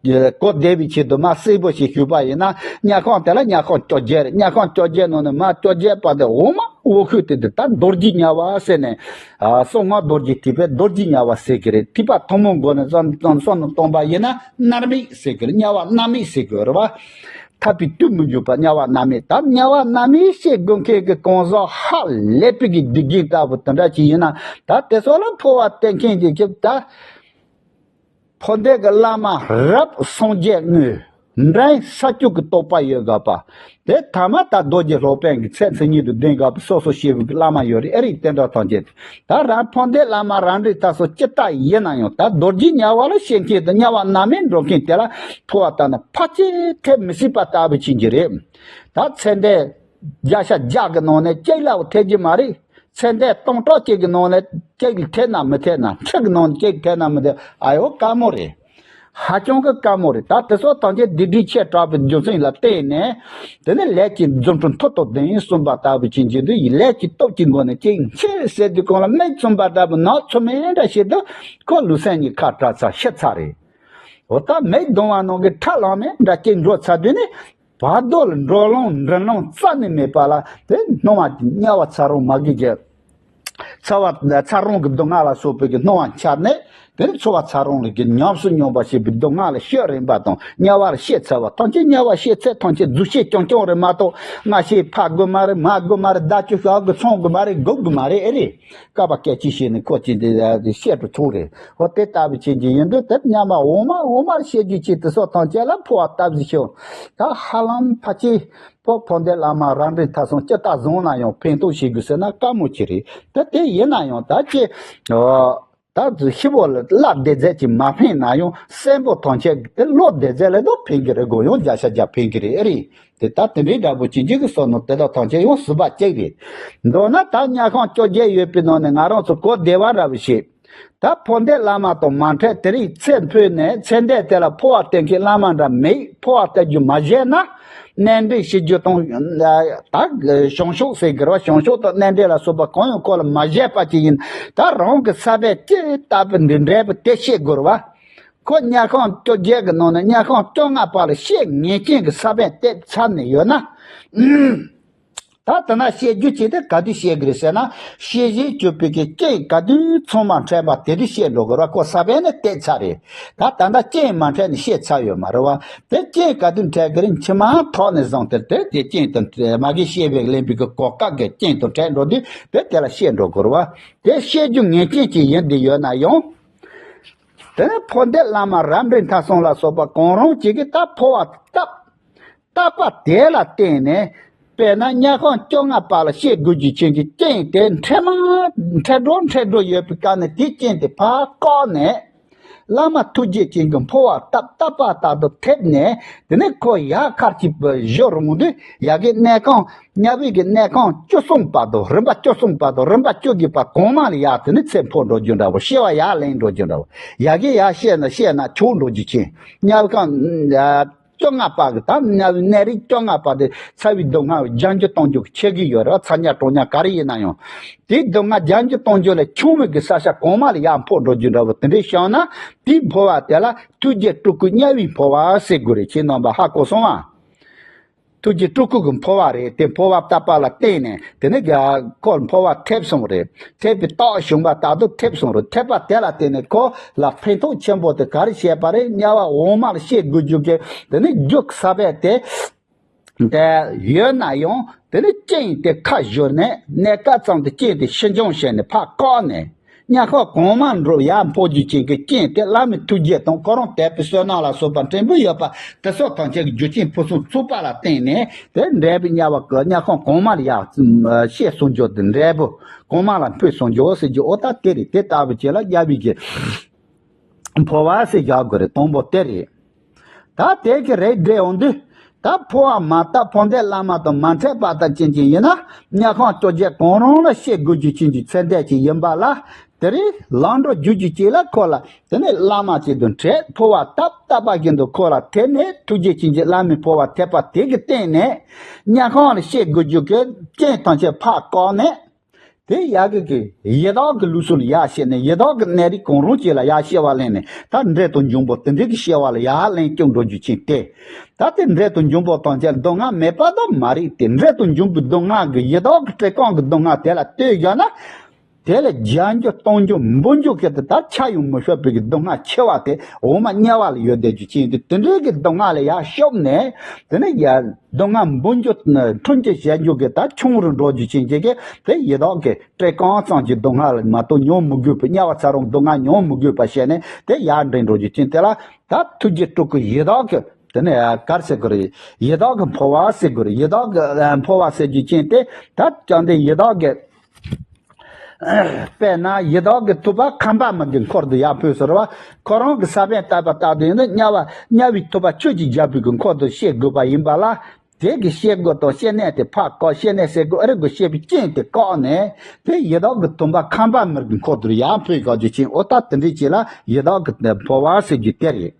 དེ་གོ་བདེ་བའི་ཆེད་དུ་མ་གསལ་པོ་ཞིག་ཞུས་པ་ཡིན་ན་དམྱལ་ཁམས་དེ་ལ་དམྱལ་ཁམས་བཅོ་བརྒྱད་རེད། དམྱལ་ཁམས་བཅོ་བརྒྱད་ནང་ནས་མ་བཅོ་བརྒྱད་པ་དེ་འོག་མ་འོག་ཤོས་དེ་དེ་ད་རྡོ་རྗེ་དམྱལ་བ་ཟེར་ནས། ཨ་གསང་སྔགས་རྡོ་རྗེ་ཐེག་པའི་རྡོ་རྗེ་དམྱལ་བ་ཟེར་གི་རེད། ཐེག་པ་ཐུན་མོང་སྒོ་ནས་བསམ་བསམ་བསམ་བློ་གཏོང་པ་ཡིན་ན་མནར་མེད་ཟེར་གི་རེད། དམྱལ་བ་མནར་མེད་ཟེར་གི་རེད་བ། ཐར་པའི་དུས་མི་འགྱུར་བ་དམྱལ་བ་མནར་མེད། ད་དམྱལ་བ་མནར་མེད་ཞེས་དགོས་མཁན་གྱི་གང་ཟག་ཧ་ལས་པའི་གི་སྡིག་རྒན་ལྟ་བུ་དེ་འདྲ་ཅིག་ཡིན་ན་ད་དེ་ཚོ་ལ་འཕོ་བ་བསྟན་མཁན་གྱི་ཁྱབ་ད། འཕོ་འདོད་ཀྱི་བླ་མ་རབ་སངས་རྒྱས་དངོས། འདྲེན་ས་བཅུ་གི་རྟོགས་པ་ཡོད་དགོས་པ། དེ་ཐ་མ་ད་རྡོ་རྗེ་སློབ་དཔོན་གྱི་ཚད་མཚན་ཉིད་དུ་ལྡན་དགོས་པ་སོ་སོ་ཤེས་པའི་བླ་མ་ཡོད་རེད། ཨེ་རེད། དེ་འདྲ་ཐམས་ཅད་ད་རང་འཕོ་འདོད་བླ་མ་རབ་འབྲིང་ཐ་སོགས་ཅི་ལྟ་ཡིན་ན་ཡང་ད་རྡོ་རྗེ་དམྱལ་བ་ལ་སྐྱེ་མཁན་དང་དམྱལ་བ་མནར་མེད་འགྲོ་མཁན་དེ་ལ་འཕོ་བ་བཏང་ན་ཕལ་ཆེར་ཐེབས་མི་སྲིད་པ་ལྟ་བུ་ཕྱིན་གྱི་རེད། ད་ཚེ་འདས་བརྒྱ་ཆ་བརྒྱ་གི་ནང་ནས་གཅིག་ལའང་ཐེབས་ཀྱི་མ་རེད། ཚེ་འདས་སྟོང་ཕྲག་གཅིག་གི་ནང་ནས་གཅིག་ལ་ཐེབས་ན་མི་ཐེབས་ན། ཁྲི་གི་ནང་ནས་གཅིག་ཐེབས་ན་མི་ཐེབས། ཨ་ཡོ་དཀའ་མོ་རེད། ཧ་ཅང་གི་དཀའ་མོ་རེད། ད་དེ་ཚོ་ཐམས་ཅད་སྡིག་སྒྲིབ་ཆེ་དྲགས་པའི་རྒྱུ་མཚན་ལ་བརྟེན་ནས་དེ་ནས་ལས་ཀྱི་རྫུ་འཕྲུལ་མཐུ་སྟོབས་ལྡན་གསུངས་པ་ལྟ་བུ་ཅན་གྱི་འདུ་ཡི་ལས་ཀྱི་སྟོབས་ཀྱི་སྒོ་ནས་ཅིག་འཆི་ཟེར་དུས་གང་ལ་མིག་བཙུམ་པ་འདྲ་པོ་ནག་ཚོམ་མེ་འདྲ་ཞིག་ཏུ་ཁོ་ལུས་སེམས་གཉིས་ཁ་བྲལ་ཚར་ཤི་ཚར་རེད། འོ་ད་མིག་གདུང་བ་ནང་གི་ཁྲ་ལམ་མེ་འདྲ་ཅིག་འགྲོ་ཚར་དུས་ནི། བར་དོ་ལ་འགྲོ་ལོང་འདྲེན་ལོང་རྩ་ནས་མེད་པ་ལ་དེ་སྣང་བ་དམྱལ་བ་ཚ་རོང་མ་གི་གི། ཚ་བ་ཚ་རོང་གི་སྡུག་བསྔལ་ལ་སོགས་པའི་གི་སྣང་བ་འཆར་ནས་དེ་ནི་ཚ་བ་ཚ་རོང་ལ་གི་ཉམས་སུ་མྱོང་བ་ཞེས་པའི་སྡུག་བསྔལ་ལ་ཤོད་རན་པ་དང་དམྱལ་བར་སྐྱེས་ཚར་བ་ཐམས་ཅད་དམྱལ་བར་སྐྱེས་ཚད་ཐམས་ཅད་རྫུ་སྐྱེས་རྐྱང་རྐྱང་རེད་མ་གཏོགས་སྔ་ཕྱི་ཕ་དགོས་མ་རེད། མ་དགོས་མ་རེད། ཟླ་བཅུ་ཞག་དགོས་ཚོང་དགོས་མ་རེད། སྒུག་དགོས་མ་རེད། ཨེ་རེད། བསྐལ་པ་སྐད་ཅིག་བྱས་ནས་ཁོ་ཅི་འདི་བཤད་འགྲོ་ཆོག་རེད། ཧོ་དེ་ལྟ་བུ་བྱེད་རྒྱུ་ཡིན་དུས་དེ་སྙམ་པ་འོ་མ་འོ་མར་བཤད་རྒྱུ་ཅིག་དེ་སོགས་དང་བཅས་ལ་འཕོ་བ་ལྟ་བུ་ཞིག་ད་ཧ་ལམ་ཕལ་ཆེར་པོ་འཕོ་འདོད་བླ་མ་རབ་འབྲིང་ཐ་སོང་ཅི་ལྟར་བཟུང་ན་ཡང་ཕན་ཐོགས་བྱེད་དགོས་ཟེར་ན་དཀའ་མོ་ཅིག་རེད། ད་དེ་ཡིན་ན་ཡང་ད་ཅི་ད་ཤི་བོ་ལ་བླ་བདེ་རྫས་ཅིག་མ་ཕན་ན་ཡང་སེམས་པོ་ཐམས་ཅད་དེ་བློ་བདེ་རྫས་ལས་ལྡོག་ཕན་གྱི་རེད་གོ། ཡང་བརྒྱ་ཆ་བརྒྱ་ཕན་གྱི་རེད། ཨེ་རེད། དེ་ལྟར་དེ་འདྲའི་འདྲ་པོ་ཅི་འཇིག་གི་བསམ་མནོ་དེ་དག་ཐམས་ཅད་ཡང་ཟུར་པ་གཅིག་རེད། མདོར་ན་ད་དམྱལ་ཁམས་བཅོ་བརྒྱད་ཡོད་པའི་ནང་ནས་ང་རང་ཚོ་གོ་བདེ་བ་འདྲ་བོ་ཞིག་ད་འཕོ་འདོད་བླ་མ་དང་མ་འཕྲད་དེ་རིང་ཚེ་འཕོས་ནས་ཚེ་འདས་དེ་ལ་འཕོ་བ་སྟོན་མཁན་བླ་མ་འདྲ་མེད། འཕོ་བ་སྟོན་རྒྱུ་མ་བཞེས་ན་གནས་འདྲེན་ཞུ་རྒྱུ་དང་། ད་བྱང་ཆུབ་ཟེར་དགོས་རེད་བ། བྱང་ཆུབ་དང་གནས་འདྲེན་ལ་སོགས་པ་གང་ཡང་ཁོ་ལ་མ་བཞེས་པ་ཅིག་ཡིན། ད་རང་གི་ས་བོན་ཅི་ལྟ་བུ་འདི་འབྲས་བུ་དེ་བཤད་དགོས་རེད་བ། ཁོ་དམྱལ་ཁམས་བཅོ་བརྒྱད་ཀྱི་ནང་ནས་དམྱལ་ཁམས་བཅོ་ལྔ་པ་ལ་བཤད་ངེས་ཅན་གྱི་ས་བོན་དེ་ཚར་ནས་ཡོད་ན། ད་ལྟ་ན་བཤད་རྒྱུ་བྱས་ཏེ་ག་དུས་བཤད་དགོས་རེད་ཟེར་ན། བཤད་བཞིན་གྱུར་པའི་གི་རྐྱེན་ག་དུས་ཚང་མ་འཕྲད་པ་དེ་དུས་བཤད་འགྲོ་དགོས་ར། ཁོ་ས་བོན་ནི་བལྟས་ཚར་རེད། ད་ད་ལྟ་རྐྱེན་མ་འཕྲད་ནས་བཤད་ཚར་ཡོད་མ་རེད་བ། དེ་རྐྱེན་ག་དུས་འཕྲད་གི་རེད། ཕྱི་མ་ཐོག་ནས་བཟུང་སྟེ་དེ་དེ་རྐྱེན་དུ་མ་གི་བཤད་པའི་ལེན་པའི་གི་གོ་སྐབས་ཀྱི་རྐྱེན་དུ་འཕྲད་འགྲོ་དུས་དེ་དེ་ལ་བཤད་འགྲོ་དགོས་ར་བ། དེ་བཤད་རྒྱུ་ངེས་ཅན་ཅིག་ཡིན་དེ་ཡོད་ན་ཡང་། དེ་ནས་འཕོ་འདོད་བླ་མ་རབ་འབྲིང་ཐ་གསུམ་ལ་སོགས་པ་གང་རུང་ཅིག་གིས་ད་འཕོ་བ་བཏབ། བཏབ་པ་དེ་ལ་བརྟེན་ནས། དཔེར་ན་དམྱལ་ཁམས་བཅོ་ལྔ་པ་ལ་བཤད་དགོས་རྒྱུ་ཅན་གྱི་རྐྱེན་དེ་འཕྲད་མ་འཕྲད་འགྲོ་འཕྲད་འགྲོ་ཡོད་པའི་སྐབས་ནས་དེའི་རྐྱེན་དེ་ཕར་བཀག་ནས། བླ་མ་ཐུགས་རྗེ་ཅན་གྱིས་འཕོ་བ་བཏབ། བཏབ་པ་ལྟར་དུ་ཐེབས་ནས། དེ་ནས་ཁོ་ཡར་ཁར་གྱི་བཞུར་འོང་དུས་ཡ་གི་གནས་ཁང་། དམྱལ་བའི་གི་གནས་ཁང་བཅུ་གསུམ་བར་དུ། རིམ་པ་བཅུ་གསུམ་བར་དུ། རིམ་པ་བཅུ་གི་བར་གོང་མ་ལ་ཡར་དེ་ནས་ཚེ་འཕོ་འགྲོ་རྒྱུ་འདྲ་བོ། སྐྱེ་བ་ཡར་ལེན་འགྲོ་རྒྱུ་འདྲ་བོ། ཡ་གི་ཡར་བཤད་ན་བཤད་ན་ཆོག་འགྲོ་རྒྱུ་ཅན། དམྱལ་ཁམས་བཅོ་ལྔ་པ་གི་ད་དམྱལ་བའི་གནས་རིས་བཅོ་ལྔ་པ་དེ་ཚ་བའི་སྡུག་བསྔལ་རྒྱང་རྒྱུད་གཏོང་རྒྱུ་གི་ཆེ་གི་ཡོད་རེད། ཚ་དམྱལ་གྲང་དམྱལ་ག་རེ་ཡིན་ན་ཡང་། དེའི་སྡུག་བསྔལ་རྒྱང་རྒྱུད་གཏོང་རྒྱུ་ལས་ཆུང་བའི་གི་ས་ཆ་གོང་མ་ལ་ཡར་འཕོ་འགྲོ་རྒྱུ་འདྲ་བོ་དེ་འདྲའི་བྱུང་ན། དེའི་འཕོ་བ་དེ་ལ་ཐུགས་རྗེ་སྤྲུལ་སྐུ་དམྱལ་བའི་འཕོ་བ་ཟེར་དགོས་རེད། ཁྱེད་རྣམ་པ་ཧ་གོ་སོང་ཨ། ཐུགས་རྗེ་སྤྲུལ་སྐུ་གི་འཕོ་བ་རེད། དེ་འཕོ་བ་བཏབ་པ་ལ་བརྟེན་ནས་དེ་ནས་ཁོ་འཕོ་བ་ཐེབས་སོང་རེད། ཐེབས་པའི་རྟགས་བྱུང་བ་ལྟར་དུ་ཐེབས་སོང་རེད། ཐེབས་པ་དེ་ལ་བརྟེན་ནས་ཁོ་ལ་ཕན་ཐོགས་ཆེན་པོ་དེ་ག་རེ་བྱས་པ་རེད། དམྱལ་བ་འོག་མ་ལ་བཤད་དགོས་རྒྱུ་གི་དེ་ནས་རྒྱུ་ས་བོན་དེ་དེ་ཡོད་ན་ཡང་། དེ་ནས་རྐྱེན་དེ་ཁ་བཞུར་ནས། གནས་སྐབས་ཙམ་དུ་རྐྱེན་དེ་ཕྱིར་འབྱུང་བྱས་ནས་ཕར་བཀག་ནས། དམྱལ་ཁམས་གོང་མར་འགྲོ་ཡར་འཕོ་རྒྱུ་ཅན་གྱི་རྐྱེན་དེ་བླ་མའི་ཐུགས་རྗེ་དང་ཁོ་རང་དད་པའི་བསོད་ནམས་ལ་སོགས་པ་ཕྲན་བུ་ཡོད་པ་དེ་ཚོ་ཐམས་ཅད་ཀྱི་རྒྱུ་རྐྱེན་ཕུན་སུམ་ཚོགས་པ་ལ་བརྟེན་ནས། དེ་འབྲས་བུ་དམྱལ་བ་གི་དམྱལ་ཁམས་གོང་མ་ལ་ཡར་བཤད་གསུང་རྒྱུ་དེ། འབྲས་བུ་གོང་མ་ལ་འཕོས་གསུང་རྒྱུ་ཟེར་རྒྱུ་འོ་ད་དེ་རེད། དེ་ལྟ་བུ་ཅིག་ལ་དམྱལ་བའི་གི་འཕོ་བ་ཟེར་བཞག་དགོས་རེད། དང་པོ་དེ་རེད། ད་དེ་གི་རེད་འགྲེལ་འོང་དུས། ད་འཕོ་བ་མ་བཏབ། འཕོ་འདོད་བླ་མ་དང་མ་འཕྲད་པ་དང་ཅན་ཅན་ཡིན་ན། དམྱལ་ཁམས་བཅོ་བརྒྱད་གང་རུང་ལ་བཤད་དགོས་རྒྱུ་ཅན་གྱི་ཚེ་འདས་ཅིག་ཡིན་པ་ལ། དེ་རིང་ལམ་འགྲོ་རྒྱུ་རྒྱུ་ཅིག་ལ་ཁོ་ལ་དེ་ནས་བླ་མ་ཅིག་ཏུ་འཕྲད། འཕོ་བ་བཏབ། བཏབ་པ་བཞིན་དུ་ཁོ་ལ་ཐེབས་ནས་ཐུགས་རྗེ་ཅན་གྱི་བླ་མའི་འཕོ་བ་ཐེབས་པ་དེ་གི་སྟེང་ནས། དམྱལ་ཁམས་ལ་བཤད་དགོས་རྒྱུ་གི་རྐྱེན་ཐམས་ཅད་ཕར་བཀག་ནས། དེ་ཡ་གི་གི་ཡི་དྭགས་ཀྱི་ལུགས་སྲོལ་ལ་ཡར་བཤད་ནས། ཡི་དྭགས་ཀྱི་གནས་རིས་གང་རུང་ཅིག་ལ་ཡར་སྐྱེ་བ་ལེན་ནས། ད་འབྲས་དང་འབྱུང་པོ་དེ་འདྲའི་གི་སྐྱེ་བ་ལ་ཡར་ལེན་བཅུག་འགྲོ་རྒྱུ་ཅན་དེ། ད་དེ་འབྲས་དང་འབྱུང་པོ་ཐམས་ཅད་སྡུག་བསྔལ་མེད་པ་དང་མ་རིག་སྟེ། འབྲས་དང་འབྱུང་པོའི་སྡུག་བསྔལ་གྱི་ཡི་དྭགས་ཀྱི་བཀྲེས་སྐོམ་གྱི་སྡུག་བསྔལ་དེ་ལ་ལྟོས་བཞག་ན། དེ་ལ་རྒྱག་རྒྱུ་གཏོང་རྒྱུ་འབུལ་རྒྱུ་གི་དེ་ད་ཆ་ཡང་མི་ཤོར་བའི་གི་སྡུག་བསྔལ་ཆེ་བ་དེ་འོག་མ་དམྱལ་བ་ལ་ཡོད་བསྡད་རྒྱུ་ཅན་དེ། དེ་འདྲའི་གི་སྡུག་བསྔལ་ལ་ཡར་ཤོབ་ནས། དེ་ནས་ཡར་སྡུག་བསྔལ་འབུལ་རྒྱུ་འཁྲུན་གྱིས་བྱེད་རྒྱུ་གི་ད་ཆུང་རུ་འགྲོ་རྒྱུ་ཅན་གྱི་གི་དེ་ཡི་དྭགས་ཀྱི་བཀྲེས་སྐོམ་ཙམ་གྱི་སྡུག་བསྔལ་མ་གཏོགས་མྱོང་མི་དགོས་པའི། དམྱལ་བ་ཚ་རོང་སྡུག་བསྔལ་མྱོང་མི་དགོས་པ་བྱས་ནས་དེ་ཡར་འདྲེན་འགྲོ་རྒྱུ་ཅན་དེ་ལ། ད་ཐུགས་རྗེ་སྤྲུལ་སྐུ་ཡི་དྭགས་ཀྱི་དེ་ནས་ག་རེ་ཟེར་དགོས་རེད། ཡི་དྭགས་ཀྱི་འཕོ་བ་ཟེར་དགོས་རེད། ཡི་དྭགས་ཀྱི་འཕོ་བ་ཟེར་རྒྱུ་ཅན་དེ་ད་བཅོམ་ལྡན་ཡི་དྭགས་ཀྱི། དཔེར་ན་ཡི་དྭགས་ཀྱི་ཐུབ་པ་ཁམས་པ་མི་གི་འཁོར་དུ་ཡར་འཕོས་ཟེར་བ། ཁོ་རང་གི་ས་བོན་བཏབ་པ་ལྟར་དུ་ཡིན་ན་དམྱལ་བ་དམྱལ་བའི་ཐུབ་པ་ཆོས་ཀྱི་རྒྱལ་པོའི་གི་འཁོར་དུ་སྐྱེ་དགོས་པ་ཡིན་པ་ལ། དེ་གི་སྐྱེ་སྒོ་དང་སྐྱེ་གནས་དེ་ཕར་བཀག། སྐྱེ་གནས་སྐྱེ་སྒོ་ཨ་རི་གི་སྐྱེ་བའི་རྐྱེན་དེ་བཀག་ནས། དེ་ཡི་དྭགས་ཀྱི་ཐུབ་པ་ཁམས་པ་མི་གི་འཁོར་དུ་ཡར་འཕོས་དགོས་རྒྱུ་ཅན། འོ་ད་དེ་འདྲའི་ཅིག་ལ་ཡི་དྭགས་ཀྱི་འཕོ་བ་ཟེར་རྒྱུ་དེ་རེད།